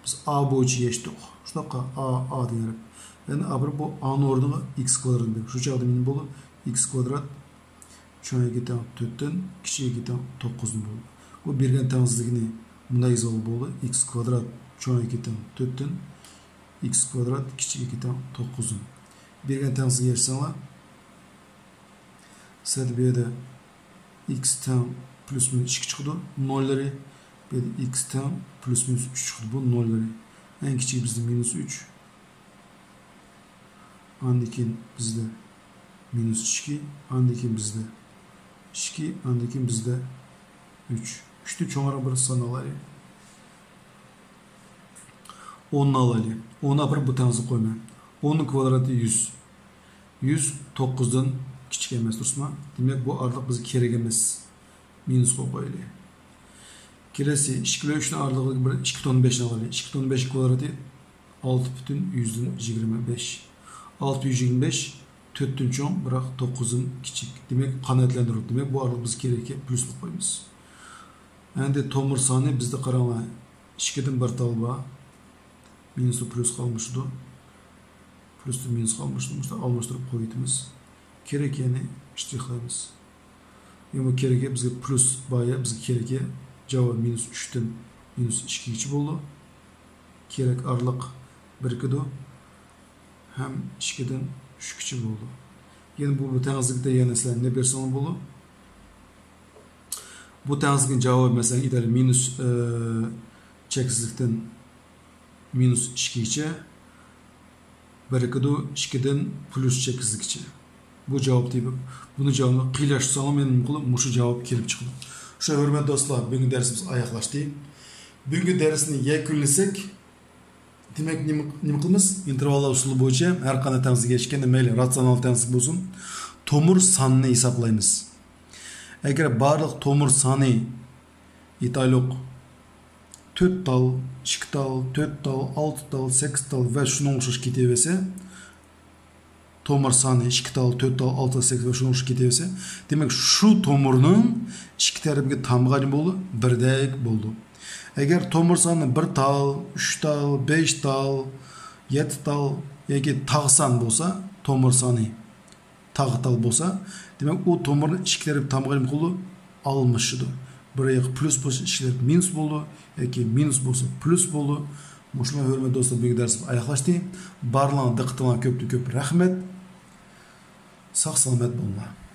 بىز ئا بويىچە يەشتۇق. شۇنداققۇ؟ ئا، ئا دېگەن ھەرپ. يەنى ئا بىر بۇ ئانىڭ ئورنىغا ئىكس كۋادراتنى بېرىپ، شۇ چاغدا مېنىڭ بولدى ئىكس كۋادرات چوڭ ياكى تەڭ تۆتتىن، كىچىك ياكى تەڭ توققۇزدىن بولدى. بۇ بېرىلگەن تەڭسىزلىكنى مۇنداق يېزىۋالغىلى بولىدۇ. ئىكس كۋادرات چوڭ ياكى تەڭ تۆتتىن، ئىكس كۋادرات كىچىك ياكى تەڭ توققۇزدىن. بېرىلگەن تەڭسىزلىكنى يېزىڭلار. سەدە بۇ يەردە ئىكس تەڭ پلۇس مىنۇس ئىككى چىقىدۇ، نوللىرى. بۇ يەردە ئىكس تەڭ پلۇس مىنۇس ئۈچ چىقىدۇ، بۇ نوللىرى. ئەڭ كىچىكى بىزدە مىنۇس ئۈچ. ئاندىن كېيىن بىزدە مىنۇس ئىككى، ئاندىن كېيىن بىزدە ئىككى، ئاندىن كېيىن بىزدە ئۈچ. ئۈچتىن چوڭراق بىر سان ئالايلى. ئوننى ئالايلى. ئوننى ئاپىرىپ بۇ تەڭسىزلىك قويىمەن. ئوننىڭ كۋادراتى يۈز. يۈز توققۇزدىن كىچىك ئەمەس، دۇرۇسمۇ؟ دېمەك، بۇ ئارىلىق بىزگە كېرەك ئەمەس. مىنۇس قويۇپ قويايلى. كېلەسى ئىككى بىلەن ئۈچنىڭ ئارىلىقىدىكى بىر ئىككى پۈتۈن ئوندىن بەشنى ئالايلى. ئىككى پۈتۈن ئوندىن بەشنىڭ كۋادراتى ئالتە پۈتۈن يۈزدىن يىگىرمە بەش. ئالتە يۈز يىگىرمە بەش تۆتتىن چوڭ، بىراق توققۇزدىن كىچىك. دېمەك، قانائەتلەندۈرۈلدى. دېمەك، بۇ ئارىلىق بىز كېرەككە پلۇسنى قويىمىز. ئەمدى تومۇر سانى بىزدە قاراڭلار، ئىككىدىن بىر تال بار. مىنۇستىن پلۇسقا ئالمىشىدۇ. پلۇستىن مىنۇسقا ئالمىشىدۇ. مۇشۇنداق ئالماشتۇرۇپ قويۇۋېتىمىز. كېرەك يەرنى شترىخلايمىز. يەنى بۇ كېرەك يەر بىزگە پلۇس بار يەر، بىزگە كېرەك يەر جاۋاب مىنۇس ئۈچتىن مىنۇس ئىككىگىچە بولىدۇ. كېرەك ئارىلىق بىرىكىدۇ. ھەم ئىككىدىن ئۈچكىچە بولىدۇ. يەنى بۇ، بۇ تەڭسىزلىكتە يەنە سىلەر نېمە بەرسەڭلار بولىدۇ. بۇ تەڭسىزلىكنىڭ جاۋابى، مەسىلەن، ئېيتايلى، مىنۇس، ئى، چەكسىزلىكتىن مىنۇس ئىككىگىچە، بىرىكىدۇ ئىككىدىن پلۇس چەكسىزلىككىچە. بۇ جاۋاب تېپىپ، بۇنى جاۋابىنى قىيىنلاشتۇرساڭلار، مېنىڭ نېمە قىلىپ، مۇشۇ جاۋاب كېلىپ چىقىدۇ. شۇ، ھۆرمەتلىك دوستلار، بۈگۈنكى دەرسىمىز ئاياغلاشتى. بۈگۈنكى دەرسنى يەكۈنلىسەك، دېمەك، نېمە، نېمە قىلىمىز؟ ئىنتېرۋاللار ئۇسۇلى بويىچە ھەر قانداق تەڭسىزلىك ئىكەننى، مەيلى راتسىيونال تەڭسىزلىك بولسۇن، تومۇر سانىنى ھېسابلايمىز. ئەگەر بارلىق تومۇر سانى، ئېيتايلۇق، تۆت تال، ئىككى تال، تۆت تال، ئالتە تال، سەككىز تال ۋە شۇنىڭغا ئوخشاش كېتىۋەرسە، تومۇر سانى ئىككى تال، تۆت تال، ئالتە تال، سەككىز ۋە شۇنىڭغا ئوخشاش كېتىۋەرسە، دېمەك، شۇ تومۇرنىڭ ئىككى تەرىپىگە تامغا نېمە بولىدۇ؟ بىردەك بولىدۇ. ئەگەر تومۇر سانى بىر تال، ئۈچ تال، بەش تال، يەتتە تال ياكى تاغ سان بولسا، تومۇر سانى تاغ تال بولسا، دېمەك، ئۇ تومۇرنىڭ ئىككى تەرىپى تامغا نېمە قىلىدۇ؟ ئالمىشىدۇ. بىر ياققا پليۇس بولسا ئىككىلەپ مىنۇس بولىدۇ ياكى مىنۇس بولسا پليۇس بولىدۇ. مۇشۇلار ھۆرمەتلى دوستلار، بۈگۈنكى دەرسىمىز ئاياغلاشتى. بارلىقىڭلارغا دىققىتىڭلارغا كۆپتىن كۆپ رەھمەت. ساق سالامەت بولۇڭلار.